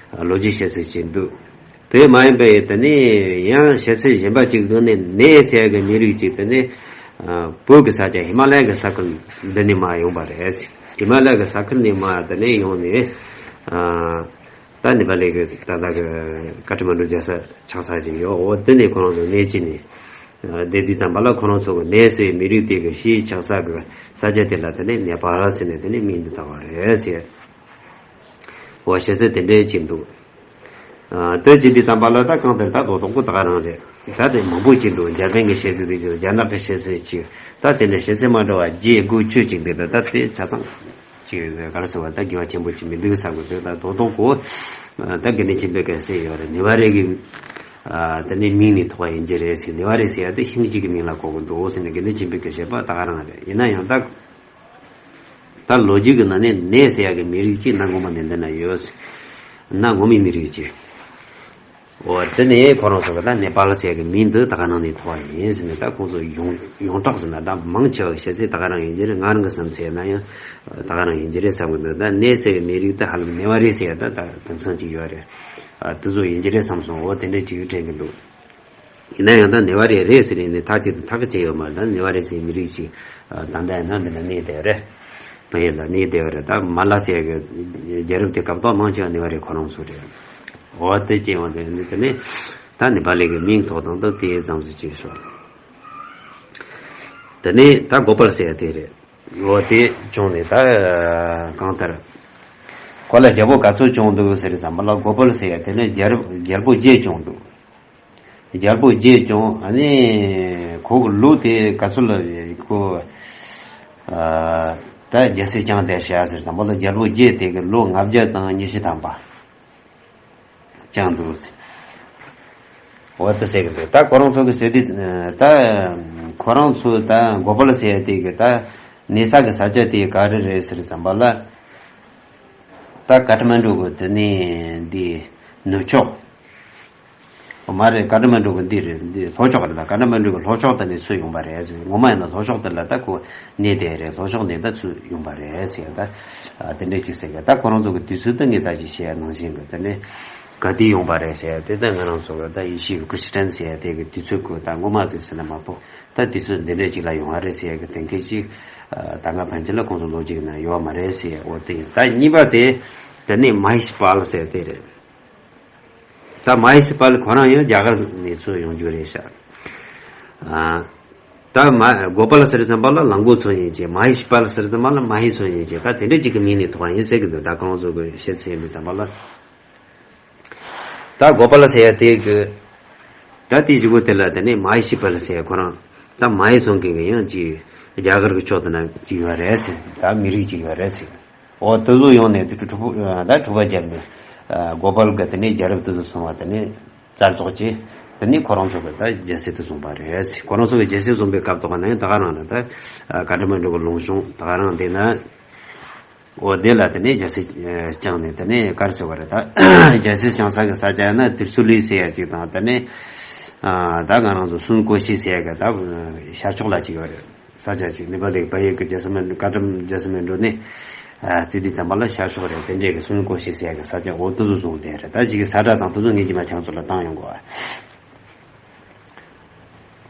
ལོ་རྒྱུས་བཤད་སྲོལ་ཅིག་འདུག། དེ་མ་ཡིན་པའི་དེ་ནས་ཡང་བཤད་ཚུལ་གཞན་པ་ཅིག་གི་ནི་ནེ་ཟེར་གི་མི་རིགས་ཅིག་དེ་ནས་ཨ་བོད་ཀྱི་ས་ཆ་ཧི་མ་ལ་ཡ་གི་ས་ཁུལ་འདི་ནས་མར་ཡོང་པ་རེད། ཧི་མ་ལ་ཡ་གི་ས་ཁུལ་ནས་མར་དེ་ནས་ཡོང་ནས་ཨ་ད་ནེ་པཱལ་གི་ད་ལྟ་གི་ཀ་ཐ་མན་གྲུ་རྒྱལ་ས་ཆགས་ས་ཅིག་ཡོད། འོ་དེ་ནས་ཁོ་རང་ཚོ་ནེ་བྱས་ནས་ཨ་བསྡད་དུས་ཙམ་པ་ལ་ཁོ་རང་ཚོ་གི་ནེ་ཟེར་མི་རིགས་དེ་གི་གཞིས་ཆགས་ས་གི་ས་ཆ་དེ་ལ་དེ་ནས་ནེ་པཱལ་ཟེར་ནས་དེ་ནས་མིང་འདི་བཏགས་པ་རེད་ཟེར། འོ་བཤད་ཚུལ་དེ་འདྲའི་ཅིག་འདུག། ཨ་དེ་བྱེད་དུས་ཙམ་པ་ལ་ད་གང་ལྟར་ད་རྡོག་རྡོག་པོ་ད་ག་རང་རེད། ད་དེ་མང་པོ་ཅིག་འདུག། འཇར་པན་གྱི་བཤད་ཚུལ་དེ་ཅིག། རྒྱ་ནག་གི་བཤད་ཚུལ་ཅིག། ད་དེ་འདྲ་བཤད་ཚུལ་མ་འདྲ་བ་བརྒྱད་དགུ་བཅུ་ཅིག་འདུག། ད་ད་དེ་ཆ་ཚང་ཅིག་ག་རེ་ཟེར་བ། ད་དགེ་བ་ཆེན་པོ་ཅིག་མི་འདུག་བསམ་གི་འདུག། ད་རྡོག་རྡོག་པོ་ད་དགེ་འདུན་ཆོས་འཕེལ་གྱིས་ཟེར་ཡོད་རེད། ནེ་ཝ་རེ་གི་ཨ་དེ་ནས་མིང་ནས་ཐོགས་པ་ཡིན་གྱི་རེད་ཟེར། ནེ་ཝ་རེ་ཟེར་ཡ་དེ་ཤིང་གཅིག་གི་མིང་ལ་གོ་གི་འདུག་ཟེར་ནས་དགེ་འདུན་ཆོས་འཕེལ་གྱིས་བཤད་པ་ད་ག་རང་རེད། ཡིན་ན་ཡང་ད། ད་ལོ་རྒྱུས་ཀྱི་ནང་ནས་ནེ་ཟེར་ཡ་གི་མི་རིགས་ཅིག་གནའ་སྔོན་མ་ནས་འདི་ན་ཡོད། གནའ་སྔོན་མའི་མི་རིགས་ཅིག། འོ་དེ་ནས་ཁོ་རང་ཚོ་གི་ད་ནེ་པཱལ་ཟེར་ཡ་གི་མིང་འདི་ད་ག་ནང་ནས་ཐོགས་པ་ཡིན་ཟེར་ནས། ད་ཁོང་ཚོ་ཡོངས་ཡོངས་གྲགས་ཟེར་ན་ད་མང་ཆེ་བ་བཤད་ཚད་ད་ག་རང་ཡིན་གྱི་རེད། ང་རང་གི་བསམ་ཚད་ན་ཡང་ད་ག་རང་ཡིན་གྱི་རེད་བསམ་གི་འདུག། ད་ནེ་ཟེར་བའི་མི་རིགས་ད་ཧ་ལམ་ནེ་ཝ་རེ་ཟེར་ཡ་ད་ད་དེང་སང་ཅིག་ཡོད་རེད། ཨ་དེ་ཚོ་ཡིན་གྱི་རེད་བསམ་སོང་། འོ་དེ་འདྲས་ཅིག་དྲན་གི་འདུག། ཡིན་ན་ཡང་ད་ནེ་ཝ་རེ་རེད་ཟེར་ནས་ཐག་གཅིག་ཏུ་ཐག་གཅོད་ཡོད་མ་རེད། ད་ནེ་ཝ་རེ་ཟེར་མི་རིགས་ཅིག་ད་ལྟ་ཡིན་ན་འདི་ལ་གནས་བསྡད་རེད། བལ་ཡུལ་ལ་གནས་བསྡད་རེད། ད་མ་ལ་ཟེར་གི་རྒྱལ་རབས་དེ་སྐབས་ཐོག་མང་ཆེ་བ་ནེ་ཝ་རེ་ཁོ་རང་ཚོ་རེད། འོ་དེ་སྐྱེ་བ་དེ་ནི་དེ་ནས་ད་ནེ་པ་ལི་གི་མིང་ཐོགས་དང་ད་དེ་ཙམ་ཞིག་བྱས་སོང་། དེ་ནས་ད་གོ་པལ་ཟེར་ཡ་དེ་རེད། འོ་དེ་བྱུང་ནས་ད་གང་ལྟར་ཁོ་ལ་རྒྱལ་པོ་ག་ཚོད་བྱུང་འདུག་ཟེར་ཙམ་པ་ལ་གོ་པལ་ཟེར་ཡ་དེ་ནས་རྒྱལ་རྒྱལ་པོ་བརྒྱད་བྱུང་འདུག་རྒྱལ་པོ་བརྒྱད་བྱུང་། ཨ་ནི་ཁོ་གི་ལོ་དེ་ག་ཚོད་ལ་ཁོ་ཨ་ད་རྒྱལ་སྲིད་བསྐྱངས་བསྡད་ཤག་ཟེར་ཙམ་པ་ལ་རྒྱལ་པོ་བརྒྱད་དེ་གི་ལོ་ལྔ་བརྒྱ་དང་ཉི་ཤུ་ཐམ་པ་བསྐྱངས་འདུག་ཟེར། འོ་ད་ཟེར་གི་འདུག་ད་ཁོ་རང་ཚོ་གི་ཟེར་དུས་ད་ཁོ་རང་ཚོ་ད་གོ་པལ་ཟེར་ཡ་དེ་གི་ད་གནས་ས་གི་ས་ཆ་དེ་ག་རེ་རེད་ཟེར་ཙམ་པ་ལ། ད་ཀ་ཐ་མན་གྲུ་གི་དེ་ནས་འདི་ནུབ་ཕྱོགས། མ་རེད། ཀ་ཐ་མན་གྲུ་གི་འདི་རེད། འདི་ལྷོ་ཕྱོགས་རེད། ད་ཀ་ཐ་མན་གྲུ་གི་ལྷོ་ཕྱོགས་དེ་ནས་ཚུར་ཡོང་པ་རེད་ཟེར། ངོ་མ་ཡིན་ན་ལྷོ་ཕྱོགས་དེ་ལ་ད་ཁོ་གནས་བསྡད་རེད། ལྷོ་ཕྱོགས་ནས་ད་ཚུར་ཡོང་པ་རེད་ཟེར། ད་དེ་འདྲ་ཅིག་ཟེར་གི། ད་ཁོ་རང་ཚོ་གི་དུས་ཚོད་ད་ངས་ད་ཅིག་བཤད་ནང་བཞིན་གི་དེ་ནས་ག་དུས་ཡོང་པ་རེད་ཟེར། དེ་ད་ང་རང་ཚོ་གི་ད་ཡེ་ཤུ་གི་ཁྲི་སི་ཊན་ཟེར་དེ་གི་དུས་ཚོད་ཁོ་ད་ངོ་མ་ཟེར་ཟེར་ན་མ་གཏོགས་ད་དུས་ཚོད་འདི་འདྲ་ཅིག་ལ་ཡོང་བ་རེད་ཟེར་གི་དེ་འདྲ་ཅིག་ད་ང་ཕན་ཆད་ལ་ཁོང་ཚོ་ལོ་གཅིག་ན་ཡོད་མ་རེད་ཟེར། འོ་དེ་ཡིན། ད་གཉིས་པ་དེ་དེ་ནས་མ་ཧེ་ཤི་པཱལ་ཟེར་དེ་རེད། ད་མ་ཧེ་ཤི་པཱལ་ཁོ་རང་ཡང་རྒྱ་གར་ནས་ཚུར་ཡོང་རྒྱུ་རེད་ཤག་ཨ། ད་མ་གོ་པཱལ་ཟེར་ཙམ་པ་ལ་གླང་པོ་མཚོན་ཡིན་གྱི། མ་ཧེ་ཤི་པཱལ་ཟེར་ཙམ་པ་ལ་མ་ཧེ་མཚོན་ཡིན་གྱི། ད་དེ་འདྲ་ཅིག་གི་མིང་ནས་ཐོགས་ཡིན་ཟེར་གི་འདུག་ད་ཁོང་ཚོ་གི་བཤད་ཚུལ་ཡིན་པའི་ཙམ་པ་ལ། ད་གོ་པཱལ་ཟེར་ཡ་དེ་གི་ད་དེ་གཞུག་གུ་དེ་ལ་དེ་ནས་མ་ཧེ་ཤི་པཱལ་ཟེར་ཡ་ཁོ་རང་ད་མ་ཧེ་མཚོན་མཁན་གི་ཡང་ཅིག་རྒྱ་གར་གི་ཕྱོགས་དེ་ན་ཅིག་ཡོད་རེད་ཟེར། ད་མི་རིགས་ཅིག་ཡོད་རེད་ཟེར། འོ་དེ་ཚོ་ཡོང་ནས་དེ་འཁྲུག་པ་ད་འཁྲུག་པ་བརྒྱབ་ནས་གོ་པཱལ་གི་དེ་ནས་རྒྱལ་རབས་དེ་ཚོ་སོང་བ་དེ་ནས་རྩ་རྫོགས་ཀྱི། དེ་ནས་ཁོ་རང་ཚོ་གི་ད་རྒྱལ་སྲིད་དེ་བཟུང་པ་རེད། ཁོ་རང་ཚོ་གི་རྒྱལ་སྲིད་བཟུང་པའི་སྐབས་དེ་ག་ན་ཡང་ད་ག་རང་ལ་ད་ཀ་ཐ་མན་གྲུ་གི་ལུང་གཤོང་ད་ག་རང་དེ་ན། འོ་དེ་ལ་དེ་ནས་རྒྱལ་སྲིད་བསྐྱངས་ནས་དེ་ནས་ག་རེ་ཟེར་བ་རེད། ད་རྒྱལ་སྲིད་བསྐྱངས་ས་གི་ས་ཆ་ཡིན་ན་ཏིར་སུ་ལི་ཟེར་ཡ་ཅིག་དང་། དེ་ནས་ད་ང་རང་ཚོ་སུན་ཀོ་ཤི་ཟེར་ཡ་གི་ད་ཤར་ཕྱོགས་ལ་ཅིག་ཡོད་རེད། ས་ཆ་ཅིག་ནེ་པ་ལི་བལ་ཡུལ་གི་རྒྱལ་ས་མན་ཀ་ཏམ་རྒྱལ་ས་མན་གྲུ་ནས་ཨ་རྩིས་དུས་ཙམ་པ་ལ་ཤར་ཕྱོགས་རེད། དེ་འདྲས་ཀྱི་སུན་ཀོ་ཤི་ཟེར་ཡ་གི་ས་ཆ་འོ་དེ་ཚོ་བཟུང་བསྡད་རེད། ད་ཅིག་གི་ས་བཀྲ་དང་དེ་ཚོ་ངས་ཀྱི་མ་ཆང་ཚོ་ལ་བཏང་ཡོང་གོ།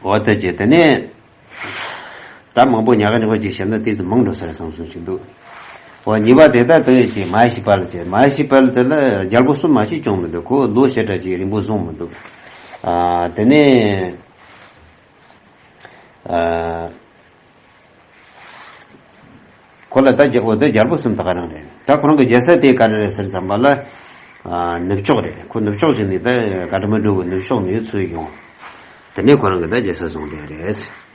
འོ་དེ་ཅི་དེ་ནས་ད་མང་པོ་ཉག་ག་ཉག་ག་ཅིག་བཤད་ན་ཏོག་ཙམ་མང་འགྲོ་ས་རེད་བསམ་སོང་ཅིག་འདུག་འོ་གཉིས་པ་དེ་ད་དེ་ཅིག་མ་ཧེ་ཤི་པཱལ་ཅིག་མ་ཧེ་ཤི་པཱལ་དེ་ལ་རྒྱལ་པོ་གསུམ་མ་ཞིག་བྱུང་མི་འདུག་ཁོ་ལོ་ཞེ་དྲག་ཅིག་རིང་པོ་བཟུང་མི་འདུག་ཨ་དེ་ནས། ཨ། ཁོ་ལ་ད་རྒྱལ་པོ་དེ་རྒྱལ་པོ་གསུམ་ད་ག་རང་རེད། ད་ཁོ་རང་གི་རྒྱལ་ས་དེ་ག་རེ་རེད་ཟེར་ཙམ་པ་ལ། ཨ། ནུབ་ཕྱོགས་རེད། ཁོ་ནུབ་ཕྱོགས་ཞིག་ནས་ད་ཀ་ཐ་མན་གྲུ་གི་ནུབ་ཕྱོགས་ནས་ཚུར་ཡོང་། དེ་ནས་ཁོ་རང་གི་ད་རྒྱལ་ས་བཟུང་བསྡད་རེད།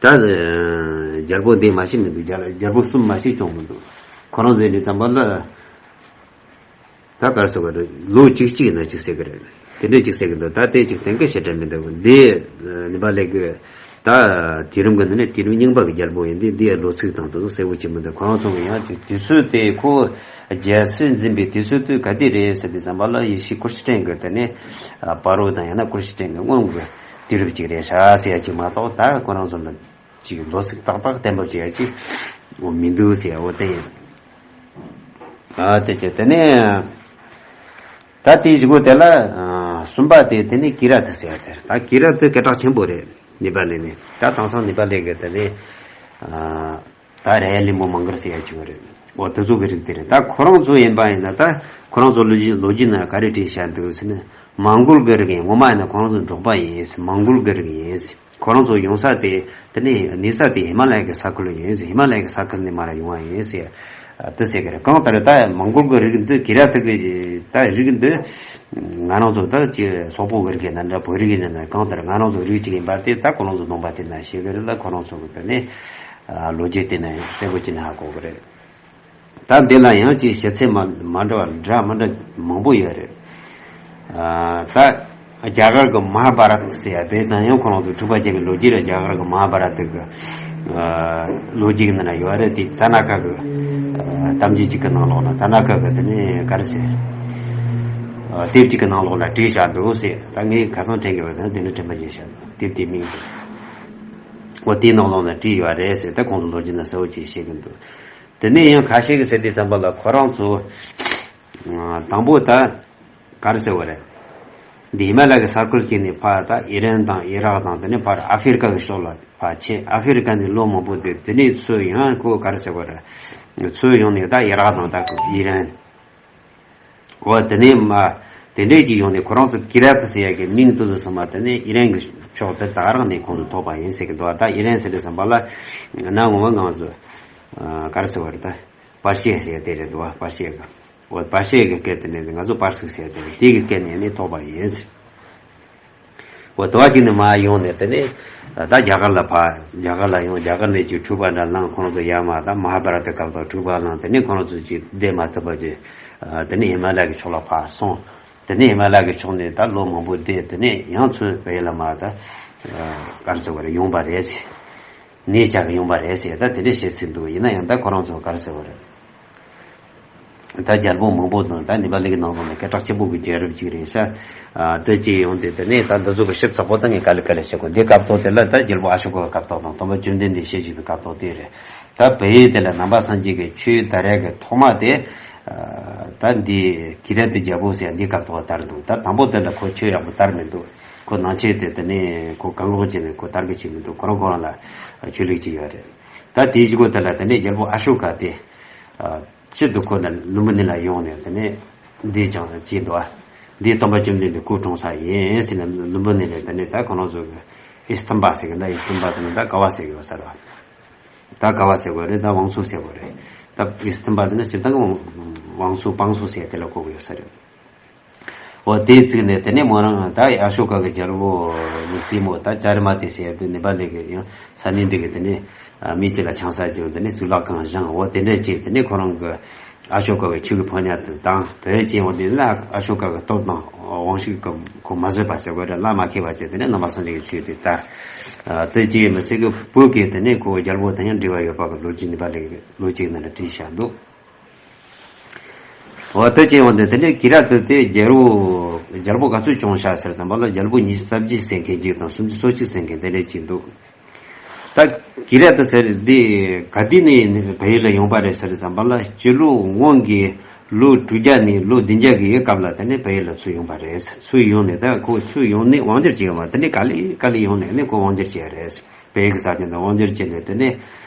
ད་རྒྱལ་པོ་འདི་མ་ཤི་མི་འདུག་རྒྱལ་རྒྱལ་པོ་གསུམ་མ་ཤི་བྱུང་མི་འདུག་ཁོ་རང་ཚོས་འདི་ཙམ་པ་ལ། ད་ག་རེ་ཟེར་བ་རེད། ལོ་གཅིག་གཅིག་ཡིན་ན་གཅིག་ཟེར་གི་རེད། དེ་འདྲ་གཅིག་ཟེར་གི་འདུག་ད་དེ་གཅིག་གཏན་འཁེལ་བྱེད་གྲབས་མི་འདུག་འདི་ནི་པ་ལས་གི་ད་དུས་རིམ་གི་ནི་ནི་དུས་རིམ་རྙིང་པ་གི་རྒྱལ་པོ་ཡིན་དུས་འདི་ཡ་ལོ་ཚིགས་དང་དེ་ཚོ་གསལ་པོ་བྱེད་མི་འདུག་ཁོ་རང་ཚོ་གི་ཡང་ཅིག་དུས་ཚོད་དེ་ཁོ་རྒྱལ་སྲིད་འཛིན་པའི་དུས་ཚོད་དེ་ག་དུས་རེད་ཟེར་དུས་ཙམ་པ་ལ་ཡེ་ཤུ་ཀུར་སི་ཊན་གི་དེ་ནི་པ་རོ་དང་ཡང་ན་ཀུར་སི་ཊན་གི་སྔོན་གི་དུས་རབས་ཅིག་རེད་ཤག་ཟེར་ཡ་ཅིག་མ་གཏོགས། ད་ཁོ་རང་ཚོ་ལ་ཅིག་ལོ་ཚིགས་ཏག་ཏག་གཏན་འབེབས་བྱེད་ཡ་ཅིག་འོ་མི་འདུག་ཟེར། འོ་དེ་ཡིན། ཨ་དེ་བྱས་དེ་ནས་ད་དེའི་གཞུག་གུ་དེ་ལ་ཨ་གསུམ་པ་དེ་དེ་ནས་ཀི་ར་ཏི་ཟེར་ཡ་དེ་རེད། ད་ཀི་ར་ཏི་སྐད་གྲགས་ཆེན་པོ་རེད། ནེ་པ་ལི་ནས་ད་དེང་སང་ནེ་པ་ལི་གི་དེ་ནས་ཨ་ད་རེ་ལི་མོ་མང་གར་ཟེར་ཡ་ཅིག་ཡོད་རེད། འོ་དེ་ཚོ་གི་རིགས་དེ་རེད། ད་ཁོ་རང་ཚོ་ཡིན་པ་ཡིན་ན་ད་ཁོ་རང་ཚོ་ལོ་རྒྱུས་ལོ་རྒྱུས་ནང་ག་རེ་བྲིས་བཞག་འདུག་ཟེར་ན་མང་གོལ་གི་རིགས་ཡིན། ངོ་མ་ཡིན་ན་ཁོ་རང་ཚོ་འབྲོག་པ་ཡིན། མང་གོལ་གི་རིགས་ཡིན། ཁོ་རང་ཚོ་ཡོང་ས་དེ་དེ་ནས་གནས་ས་དེ་ཧི་མ་ལ་ཡ་གི་ས་ཁུལ་ཡིན་ཟེར། ཧི་མ་ལ་ཡ་གི་ས་ཁུལ་ནས་མར་ཡོང་བ་ཡིན་ཟེར་དེ་ཟེར་གི་རེད། གང་ལྟར་ད་མང་གོལ་གི་རིགས་འདི་ཀི་ར་ཏི་གི་ད་རིགས་འདི་ང་རང་ཚོ་ད་ཅི་སོག་པོ་གི་རིགས་ཡིན་ན་འདྲ། བོད་རིགས་ཡིན་ན་འདྲ། གང་ལྟར་ང་རང་ཚོ་རིགས་གཅིག་ཡིན་པ་དེ་ད་ཁོ་རང་ཚོ་གདོང་པ་དེ་ན་ཤེས་གི་རེད་ལ། ཁོ་རང་ཚོ་གི་དེ་ནས་ལོ་རྒྱུས་དེ་ན་གསལ་པོ་བྱས་ནས་ཧ་གོ་གི་རེད། ད་འདི་ལ་ཡང་ཅིག་བཤད་ཚད་མ་མ་འདྲ་བ་འདྲ་མི་འདྲ་མང་པོ་ཡོད་རེད། ཨ་ད་རྒྱ་གར་གི་མ་ཧཱ་བྷ་རཏ་ཟེར་ཡ་དེ་དང་ཡང་ཁོ་རང་ཚོ་འཁྲུག་པ་ཅན་གི་ལོ་རྒྱུས་རེད། རྒྱ་གར་གི་མ་ཧཱ་བྷ་རཏ་གི་ཨ་ལོ་རྒྱུས་ཀྱི་ནང་ན་ཡོད་རེད། དེ་ཙ་ན་ཀ་གི་ཨ་གཏམ་རྒྱུད་ཅིག་གི་ནང་ལོགས་ན། ཙ་ན་ཀ་གི་དེ་ནས་ག་རེ་ཟེར། ཨ་དེབ་ཅིག་གི་ནང་ལོགས་ལ་བྲིས་བཞག་འདུག་ཟེར། ད་ངས་ཁ་སང་དྲན་གི་ཡོད། ད་དེ་ནས་དྲན་པ་བརྗེད་བཞག་འདུག་དེབ་དེའི་མིང་དེ། འོ་དེའི་ནང་ལོགས་ན་བྲིས་ཡོད་རེད་ཟེར། ད་ཁོང་ཚོ་ལོ་རྒྱུས་ན་གསལ་བོ་ཅིག་བཤད་གི་འདུག་དེ་ནས་ཡང་ཁ་ཤས་ཀྱིས་ཟེར་དུས་ཙམ་པ་ལ་ཁོ་རང་ཚོ་དང་པོ་ད་ག་རེ་ཟེར་བ་རེད། འདི་ཧི་མ་ལ་གི་ས་ཁུལ་གཅིག་ནས་ཕར་ད་ཨི་རན་དང་ཨི་རག་དང་དེ་ནས་ཕར་ཨ་ཧྥེ་རི་ཀ་གི་ཕྱོགས་ལ་ཕར་ཕྱིན། ཨ་ཧྥེ་རི་ཀ་ནས་ལོ་མང་པོ་བསྡད། དེ་ནས་ཚུར་ཡང་ཁོ་ག་རེ་ཟེར་བ་རེད། ཚུར་ཡོང་ནས་ད་ཨི་རག་དང་ད་ཁོ་ཨི་རན། འོ་དེ་ནས་མ་དེ་འདྲས་ཀྱི་ཡོང་ནས་ཁོ་རང་ཚོ་ཀི་ར་ཏི་ཟེར་ཡ་གི་མིང་དེ་ཚོ་ཚང་མ་དེ་ནས་ཨི་རན་གི་ཕྱོགས་དེ་དག་རང་ནས་ཁོང་ཚོ་ཐོགས་པ་ཡིན་ཟེར་གི་འདུག་ད་ཨི་རན་ཟེར་དུས་ཙམ་པ་ལ་ན་ངོ་མ་ང་ཚོ་ག་རེ་ཟེར་བ་རེད། ད་པར་ཤི་ཡ་ཟེར་ཡ་དེ་རེད་འདུག་པར་ཤི་ཡ་གི། འོ་པར་ཤི་ཡ་གི་སྐད་དེ་ནས་ང་ཚོ་པར་སིག་ཟེར་ཡ་དེ་རེད། དེ་གི་སྐད་ནས་ནི་ཐོགས་པ་ཡིན་ཟེར། འོ་དེ་བ་ཅིག་ནས་མར་ཡོང་ནས་དེ་ནས་ད་རྒྱ་གར་ལ་ཕར་རྒྱ་གར་ལ་ཡོང་། རྒྱ་གར་ནས་ཅིག་འཁྲུག་པ་འདྲ་ལངས། ཁོང་ཚོ་ཡར་མར་ད་མ་ཧཱ་བྷ་ར་ཏའི་སྐབས་དང་འཁྲུག་པ་ལངས། དེ་ནས་ཁོང་རང་ཚོ་ཅིག་བསྡད་མ་ཐུབ་པ་ཅིག་དེ་ནས་ཧི་མ་ལ་ཡ་གི་ཕྱོགས་ལ་ཕར་སོང་། དེ་ནས་ཧི་མ་ལ་ཡ་གི་ཕྱོགས་ནས་ད་ལོ་མང་པོ་བསྡད། དེ་ནས་ཡང་ཚུར་བལ་ཡུལ་ལ་མར་ད་ག་རེ་ཟེར་བ་རེད། ཡོང་པ་རེད་ཟེར། གནས་བཅག་གི་ཡོང་པ་རེད་ཟེར། ད་དེ་འདྲས་བཤད་ཚུལ་འདུག་ཡིན་ན་ཡང་ད་ཁོ་རང་ཚོ་ག་རེ་ཟེར་བ་རེད། ད་རྒྱལ་པོ་མང་པོ་དང་ད་ནེ་པ་ལི་གི་ནང་ལོགས་ནས་སྐད་གྲགས་ཆེན་པོ་གི་རྒྱལ་རབས་ཅིག་རེད་ཤག་ཨ་དེ་ཅི་ཡོང་དེ་དེ་ནས་ད་འདི་ཚོ་གི་ཞིབ་ཚགས་པོ་ད་ངས་ག་ལེ་ག་ལེ་བཤད་དགོས། འདི་སྐབས་ཐོག་དེ་ལ་ད་རྒྱལ་པོ་ཨ་ཤོ་ཀ་གི་སྐབས་ཐོག་དང་སྟོན་པ་བཅོམ་ལྡན་འདས་བཤད་བཞིན་པའི་སྐབས་ཐོག་དེ་རེད། ད་བལ་ཡུལ་དེ་ལ་ནང་པ་སངས་རྒྱས་ཀྱི་ཆོས་དར་ཡག་གི་ཐོག་མ་དེ་ཨ་ད་འདི་ཀི་ར་ཏི་རྒྱལ་པོ་ཟེར་ཡ་འདི་སྐབས་ཐོག་དར་འདུག་ད་དང་པོ་དེ་ལ་ཁོ་ཆོས་ཡག་པོ་དར་མི་འདུག་ཁོ་ནང་ཆོས་དེ་དེ་ནས་ཁོ་བཀག་འགོག་བྱས་ནས་ཁོ་དར་གི་བྱེད་མི་འདུག་ཁོ་རང་ཁོ་རང་ལ་ཆོས་ལུགས་ཅིག་ཡོད་རེད། ད་དེའི་གཞུག་གུ་དེ་ལ་དེ་ནས་རྒྱལ་པོ་ཨ་ཤོ་ཀ་དེ་ཨ་ཕྱིར་དུ་ཁོ་ན་ལུམ་བི་ནི་ལ་ཡོང་ནས་དེ་ནས་འདི་ཀྱང་བྱས་འདུག་ཨ་འདི་སྟོན་པ་བཅོམ་ལྡན་འདས་སྐུ་གྲོངས་ས་ཡིན་ཟེར་ནས་ལུམ་བི་ནི་ལ་དེ་ནས་ད་ཁོ་རང་ཚོ་གི་ཨི་སྟན་པ་ཟེར་གི། ད་ཨི་སྟན་པ་དེ་ནས་ད་ཀ་བ་ཟེར་གི་ཡོད་ས་རེད། ད་ཀ་བ་ཟེར་གི་རེད། ད་བང་སོ་ཟེར་གི་རེད། ད་ཨི་སྟན་པ་དེ་ནས་སྤྱིར་བཏང་གི་བང་སོ་བང་སོ་ཟེར་དེ་ལ་གོ་གི་ཡོད་ས་རེད། འོ་དེའི་ཚིག་ནས་དེ་ནས་མོ་རང་ད་ཨ་ཤོ་ཀ་གི་རྒྱལ་པོ་གི་སྲས་མོ་ད་ཅཱ་རི་མ་ཏི་ཟེར་དེ་ནེ་པ་ལི་གི་ཡང་ས་གནས་འདི་གི་དེ་ནས་མི་གཅིག་ལ་ཆང་ས་བྱིན། དེ་ནས་གཙུག་ལག་ཁང་བཞེངས། འོ་དེ་འདྲ་བྱས་དེ་ནས་ཁོ་རང་གི་ཨ་ཤོ་ཀ་གི་ཆོས་ཀྱི་ཕོ་ཉ་དེ་དང་དེ་བྱས་འོ་དེ་ལ་ཨ་ཤོ་ཀ་གི་སྟོབས་དང་དབང་ཤུགས་ཀྱི་ཁོ་མ་བཟོད་པ་ཟེར་དགོས་རེད། ལ་མ་ཁེལ་བ་བྱས་དེ་ནས་ནང་པ་སངས་རྒྱས་ཀྱི་ཆོས་དེ་དར། དེ་བྱས་མི་ཚད་གི་བོད་ཀྱི་དེ་ནས་ཁོ་རྒྱལ་པོ་དང་ཡང་འབྲེལ་བ་ཡོད་པ་གི་ལོ་རྒྱུས་ནེ་པ་ལི་གི་ལོ་རྒྱུས་ནང་ལ་བྲིས་བཞག་འདུག་འོ་དེ་ཅི་ཡོང་དེ་དེ་ནས་ཀི་ར་ཏི་དེ་རྒྱལ་པོ་རྒྱལ་པོ་ག་ཚོད་བྱུང་ཤག་ཟེར་ཙམ་པ་ལ་རྒྱལ་པོ་ཉི་ཤུ་རྩ་བརྒྱད་ཟེར་མཁན་ཅིག་དང་སུམ་ཅུ་སོ་གཅིག་ཟེར་མཁན་དེ་འདྲ་ཅིག་འདུག་ད་ཀི་ར་ཏི་ཟེར་འདི་ག་དུས་ནས་བལ་ཡུལ་ལ་ཡོང་པ་རེད་ཟེར་ཙམ་པ་ལ་སྤྱི་ལོ་སྔོན་གྱི་ལོ་དྲུག་བརྒྱ་ནས་ལོ་བདུན་བརྒྱ་གི་སྐབས་ལ་དེ་ནས་བལ་ཡུལ་ལ་ཚུར་ཡོང་པ་རེད། ཚུར་ཡོང་ནས་ད་ཁོ་ཚུར་ཡོང་ནས་དབང་སྒྱུར་བྱས་ཡོང་བ། དེ་ནས་ག་ལེ་ག་ལེ་ཡོང་ནས་ནས་ཁོ་དབང་སྒྱུར་བྱས་རེད། བལ་ཡུལ་གྱི་ས་ཆ་འདི་དབང་སྒྱུར་བྱས་ནས་དེ་ནས་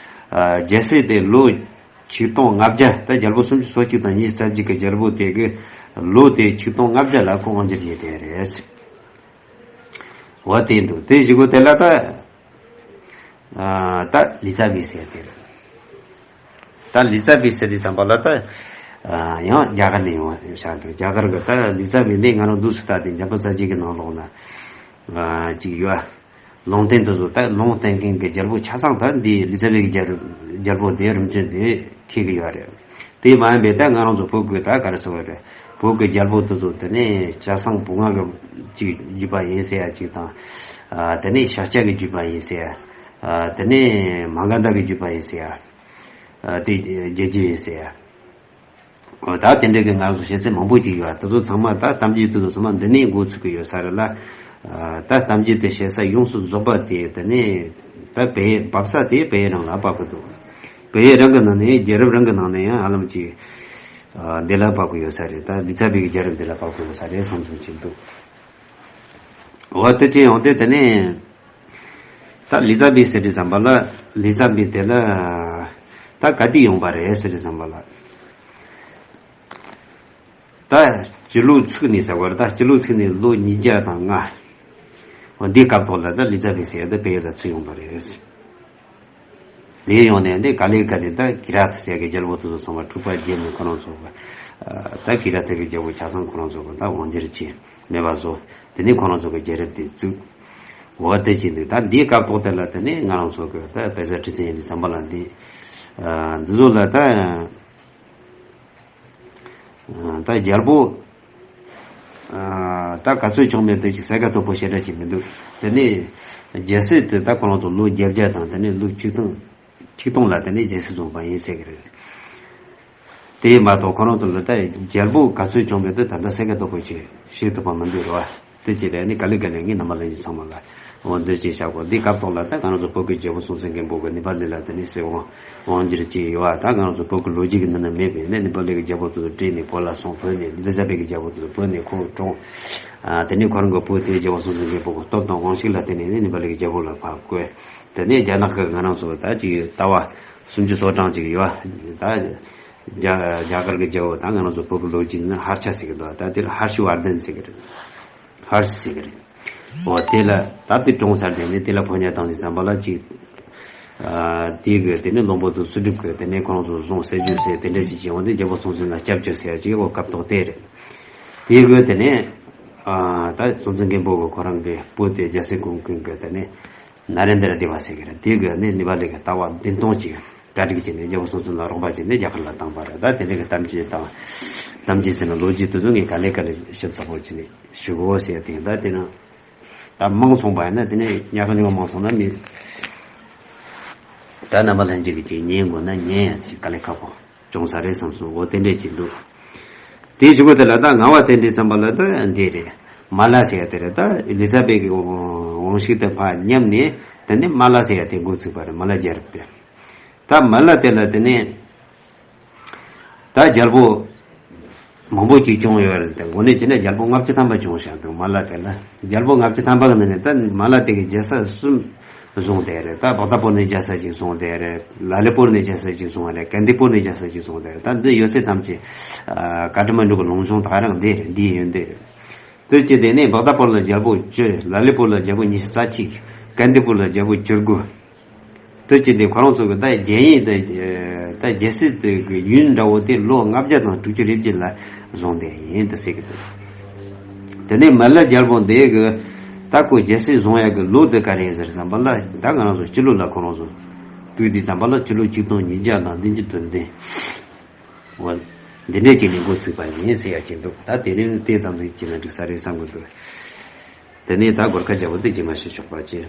རྒྱལ་སྲིད་དེ་ལོ་ཆིག་སྟོང་ལྔ་བརྒྱ། ད་རྒྱལ་པོ་སུམ་ཅུ་སོ་གཅིག་དང་ཉི་ཤུ་རྩ་གཅིག་གི་རྒྱལ་པོ་དེ་གི་ལོ་དེ་ཆིག་སྟོང་ལྔ་བརྒྱ་ལ་ཁོ་དབང་སྒྱུར་བྱས་དེ་རེད། འོ་དེ་འདུག་དེ་གཞུག་གུ་དེ་ལ་ད་ད་ལི་ཙ་བི་ཟེར་དེ་རེད། ད་ལི་ཙ་བི་ཟེར་དེ་ཙམ་པ་ལ་ད་ཡང་རྒྱ་གར་ནས་ཡོང་བ་ཤར་འདུག་རྒྱ་གར་གི་ད་ལི་ཙ་བི་འདི་ང་རང་འདུག་སུ་ད་དེ་འཇམ་དཔལ་རྩ་རྒྱུད་ཀྱི་ནང་ལོགས་ན་ཅིག་ཡོད། ལུང་བསྟན་དེ་ཚོ་ད་ལུང་བསྟན་མཁན་གྱི་རྒྱལ་པོ་ཆ་ཚང་ད་འདི་ལི་ཙ་བི་གི་རྒྱལ་རྒྱལ་པོ་དེ་རིམ་བྱོན་དེ་འཁེལ་གི་ཡོད་རེད། དེ་མ་ཡིན་པའི་ད་ང་རང་ཚོ་བོད་ཀྱི་ད་ག་རེ་ཟེར་བ་རེད། བོད་ཀྱི་རྒྱལ་པོ་དེ་ཚོ་དེ་ནས་སྐྱ་བསང་བུ་ལྔ་གི་ཅིག་བརྒྱུད་པ་ཡིན་ཟེར་ཡ་ཅིག་དང་། དེ་ནས་ཤཱཀྱ་གི་བརྒྱུད་པ་ཡིན་ཟེར་ཡ། དེ་ནས་མ་ག་དྷ་གི་བརྒྱུད་པ་ཡིན་ཟེར་ཡ། དེ་རྒྱལ་རྒྱུད་ཡིན་ཟེར་ཡ། འོ་ད་དེ་འདྲ་གི་ང་ཚོ་བཤད་ཚད་མང་པོ་ཅིག་ཡོད། དེ་ཚོ་ཚང་མ་ད་གཏམ་རྒྱུད་དེ་ཚོ་ཚང་མ་འདི་ནས་འགོ་ཚུགས་ཀྱི་ཡོད་ས་རེད་ལ། ད་གཏམ་རྒྱུད་དེ་བཤད་ས་ཡོངས་སུ་རྫོགས་པ་དེ་དེ་ནས་ད་བལ་བབས་ས་དེ་བལ་རང་ལ་བབས་ཀྱི་འདུག་བལ་རང་གི་ནང་ནས་རྒྱལ་རབས་རང་གི་ནང་ནས་ཡང་ཧ་ལམ་ཅིག་འདི་ལ་བབས་ཀྱི་ཡོད་ས་རེད། ད་ལི་ཙ་བི་གི་རྒྱལ་རབས་འདི་ལ་བབས་ཀྱི་ཡོད་ས་རེད་བསམ་བསམ་ཅིག་འདུག་འོ་དེ་ཅི་ཡོང་དེ་དེ་ནས་ད་ལི་ཙ་བི་ཟེར་དུས་ཙམ་པ་ལ་ལི་ཙ་བི་དེ་ལ་ད་ག་དུས་ཡོང་པ་རེད་ཟེར་དུས་ཙམ་པ་ལ། ད་སྤྱི་ལོ་ཚུགས་ནས་ཟེར་བར་ད་སྤྱི་ལོ་ཚུགས་ནས་ལོ་ཉིས་བརྒྱ་དང་ལྔ། འོ་འདི་སྐབས་ཐོག་ལ་ད་ལི་ཙ་བི་ཟེར་ཡ་ད་བལ་ཡུལ་ལ་ཚུར་ཡོང་པ་རེད། དེ་ཡོང་ནས་འདི་ག་ལེ་ག་ལེ་ད་ཀི་ར་ཏི་ཟེར་གི་རྒྱལ་པོ་དེ་ཚོ་ཚང་མ་འཁྲུག་པ་བརྒྱབ་ནས་ཁོ་རང་ཚོ་གི་ད་ཀི་ར་ཏི་གི་རྒྱལ་པོ་ཆ་ཚང་ཁོ་རང་ཚོ་གི་ད་དབང་སྒྱུར་བྱས་མེད་པ་བཟོ། དེ་ནས་ཁོ་རང་ཚོ་གི་རྒྱལ་རབས་དེ་བཙུགས། འོ་དེ་བྱས་འདུག་ད་འདིའི་སྐབས་ཐོག་དེ་ལ་དེ་ནས་ང་རང་ཚོ་གི་ད་བལ་བཟའ་ཁྲི་བཙན་ཡིན་དུས་ཙམ་པ་ལ་འདི་འདི་ཚོ་ལ་ད། ད་རྒྱལ་པོ་ད་ག་ཚོད་བྱུང་མེད་དེ་ཅིག་གསལ་ཁ་དོད་པོ་ཞེ་དྲག་ཅིག་མི་འདུག་དེ་ནས་རྒྱལ་སྲིད་དེ་ད་ཁོ་རང་ཚོ་ལོ་བརྒྱད་བརྒྱ་དང་དེ་ནས་ལོ་ཆིག་སྟོང་ཆིག་སྟོང་ལ་དེ་ནས་རྒྱལ་སྲིད་བཟུང་བ་ཡིན་ཟེར་གི་རེད། དེ་མ་གཏོགས་ཁོ་རང་ཚོ་ལ་ད་རྒྱལ་པོ་ག་ཚོད་བྱུང་མེད་དེ་ད་ལྟ་གསལ་ཁ་དོད་པོ་ཅིག་ཤེས་ཐུབ་པ་མི་འདུག་རེད་བ། དེ་ཅི་རེད་ནི་ག་ལེ་ག་ལེ་ངའི་རྣམ་པ་ལ་ཡིན་ཚང་མ་ལ་ འོ་འདི་ཅིག་བཞག་གོ། འདི་སྐབས་ཐོག་ལ་ད་ང་རང་ཚོ་བོད་ཀྱི་རྒྱལ་པོ་སྲོང་བཙན་སྒམ་པོ་གི་ནེ་པ་ལི་ལ་དེ་ནས་སྲིད་དབང་དབང་བསྒྱུར་བྱས་ཡོད་པ། ད་ང་རང་ཚོ་བོད་ཀྱི་ལོ་རྒྱུས་ཀྱི་ནང་ན་མེད་པས་ནས། ནེ་པ་ལི་གི་རྒྱལ་པོ་དེ་ཚོ་བྲོས་ནས་བོད་ལ་སོང་། བོད་ནས་ཨེ་ལི་ཛ་བེད་ཀྱི་རྒྱལ་པོ་དེ་ཚོ་བོད་ནས་ཁོ་གྲོངས། ཨ་དེ་ནས་ཁོ་རང་གི་བུ་དེ་རྒྱལ་པོ་སྲོང་བཙན་སྒམ་པོ་གི་སྟོབས་དང་དབང་ཤུགས་ལ་བརྟེན་ནས་ནི་ནེ་པ་ལི་གི་རྒྱལ་པོ་ལ་ཕར་བསྐོས། དེ་ནས་རྒྱ་ནག་གི་ང་རང་ཚོ་ད་ཅིག་ཟླ་བ་སུམ་ཅུ་སོ་གྲངས་ཅིག་ཡོད་པ། ད་རྒྱ་རྒྱ་གར་གྱི་རྒྱལ་པོ། ད་ང་རང་ཚོ་བོད་ཀྱི་ལོ་རྒྱུས་ནི་ཧར་ཆ་ཟེར་གྱི་འདུག། ད་དེ་ལ་ཧར་ཤི་ཝར་དན་ཟེར་གྱི་རེད། ཧར་ཤི་ཟེར་གྱི་རེད། འོ་དེ་ལ་ད་དེ་གྲོངས་ཚར། དེ་ནས་དེ་ལ་ཕོ་ཉ་བཏང་ནས་ཙམ་པ་ལ་ཅིག་ཨ་དེ་གི་དེ་ནས་བློན་པོ་དེ་ཚོ་སུ་སྒྲུབ་གི་དེ་ནས་ཁོང་ཚོ་བཟུང་། ཟས་བཅུད་ཟས་དེ་འདྲ་ཅིག་བྱས། འོ་དེ་རྒྱལ་པོ་སྲོང་བཙན་ལ་སྐྱབས་བཅོལ་ཟེར་ཡ་ཅིག་འོ་སྐབས་ཐོག་དེ་རེད། དེ་གི་དེ་ནས་ཨ་ད་སྲོང་བཙན་སྒམ་པོ་གི་ཁོ་རང་གི་བུ་དེ་རྒྱལ་སྲས་ཀུན་མཁྱེན་གི་དེ་ནས་ན་རེན་དྲ་དེ་བ་ཟེར་གྱི་རེད། དེ་གི་ནི་ནེ་པ་ལི་གི་ལྟ་བ་བདེན་སྟོང་ཅིག་གྲ་སྒྲིག་བྱས་ནས་རྒྱལ་པོ་སྲོང་བཙན་ལ་རོགས་པ་བྱས་ནས་རྒྱ་གར་ལ་བཏང་པ་རེད། ད་དེ་འདྲ་གི་གཏམ་རྒྱུད་དང་། གཏམ་རྒྱུད་ཟེར་ན་ལོ་རྒྱུས་དེ་ཚོ་ངས་ག་ལེ་ག་ལེ་ཞིབ་ཚགས་པོ་བྱས་ནས་ཞུ་གོ་ཟེར་ཡ་དེ་ཡིན། ད་དེ་ན་ད་མང་སོང་པ་ཡིན་ན་དེ་ནས་ཉག་ག་ཉོག་མང་སོང་ན་མི། ད་རྣམ་པ་ལྷན་རྒྱས་ཀྱིས་ཅིག་ཉན་དགོས་ན་ཉན་ཡ་ཅིག་ག་ལེ་ཁག་པོ་བྱུང་ས་རེད་བསམ་སོང་། འོ་དེ་འདྲས་ཅིག་འདུག། དེའི་གཞུག་གུ་དེ་ལ་ད་ང་བ་དེ་འདྲས་ཙམ་པ་ལ་ད་འདི་རེད། མ་ལ་ཟེར་ཡ་དེ་རེད། ད་ཨེ་ལི་ཛ་བེད་ཀྱི་དབང་ཤུགས་དེ་ཕར་ཉམས་ནས་དེ་ནས་མ་ལ་ཟེར་ཡ་དེ་འགོ་ཚུགས་པ་རེད། མ་ལ་རྒྱལ་རབས་དེ། ད་མ་ལ་དེ་ལ་དེ་ནས་ད་རྒྱལ་པོ་མང་པོ་ཅིག་བྱུང་ཡོད་རེད། དེ་འགོ་ནས་བྱས་ན་རྒྱལ་པོ་ལྔ་བཅུ་ཐམ་པ་བྱུང་བཞག་འདུག། མ་ལ་དེ་ལ་རྒྱལ་པོ་ལྔ་བཅུ་ཐམ་པ་གི་ནང་ནས་ད་མ་ལ་དེ་གི་རྒྱལ་ས་གསུམ་བཟུང་བསྡད་རེད། ད་བག་ཏ་པུར་ནས་རྒྱལ་ས་ཅིག་བཟུང་བསྡད་རེད། ལ་ལི་པུར་ནས་རྒྱལ་ས་ཅིག་བཟུང་བ་རེད། ཀན་དི་པུར་ནས་རྒྱལ་ས་ཅིག་བཟུང་བསྡད་རེད། ད་འདི་ཡོད་ཚད་ཐམས་ཅད་ཨ་ཀ་ཐ་མན་ཌུ་གི་ལུང་གཞུང་ད་ག་རང་འདི་རེད། འདི་ཡོད་འདི་རེད། དེ་བྱས་དེ་ནས་བག་ཏ་པུར་ལ་རྒྱལ་པོ་བཅུ། ལ་ལི་པུར་ལ་རྒྱལ་པོ་ཉི་ཤུ་རྩ་གཅིག། ཀན་དི་པུར་ལ་རྒྱལ་པོ་བཅུ་དགུ། དེ་བྱས་དེ་ཁོ་རང་ཚོ་གི་ད་རྒྱལ་ཡིན་དེ། ད་རྒྱལ་སྲིད་དེ་གི་ཡུན་འདྲ་བོ་དེ་ལོ་ལྔ་བརྒྱ་དང་དྲུག་ཅུ་རེ་བརྒྱད་ལ་བཟུང་བསྡད་ཡིན་དེ་ཟེར་གི་འདུག། དེ་ནས་མ་ལ་རྒྱལ་པོ་འདི་གི་ད་ཁོ་རྒྱལ་སྲིད་བཟུང་ཡག་གི་ལོ་དེ་ག་རེ་ཡིན་ཟེར་ཙམ་པ་ལ། ད་ང་རང་ཚོ་སྤྱི་ལོ་ལ་ཁོ་རང་ཚོ་དུས་དེ་ཙམ་པ་ལ་སྤྱི་ལོ་ཆིག་སྟོང་ཉིས་བརྒྱ་དང་བདུན་ཅུ་དོན་བདུན། འོ། འདི་འདྲས་ཅིག་ནས་འགོ་ཚུགས་པ་ཡིན་ཟེར་ཡ་ཅིག་འདུག། ད་དེ་རིང་དེ་ཙམ་ཞིག་བྱས་ན་འགྲིག་ས་རེད་བསམ་གི་འདུག། དེ་ནས་ད་གོར་ཁ་རྒྱལ་པོ་དེ་རྗེས་མ་ཞུ་ཆོག་པ་བྱས།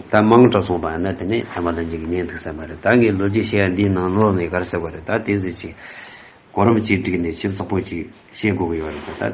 ད་མང་དྲགས་སོང་པ་ཡིན་ན་དེ་ནས་ཨ་མ་ལྷན་རྒྱས་ཀྱིས་ཉན་ཐུབ་ས་མ་རེད། ད་ངས་ལོ་རྒྱུས་བཤད་ཡ་འདིའི་ནང་ལོགས་ནས་ག་རེ་ཟེར་བ་རེད། ད་དེ་ཟེར་ཅིག་གོ་རིམ་གཅིག་བསྒྲིགས་ནས་ཞིབ་ཚགས་པོ་ཅིག་བཤད་དགོས་ཀྱི་ཡོད་རེད། ད་ད།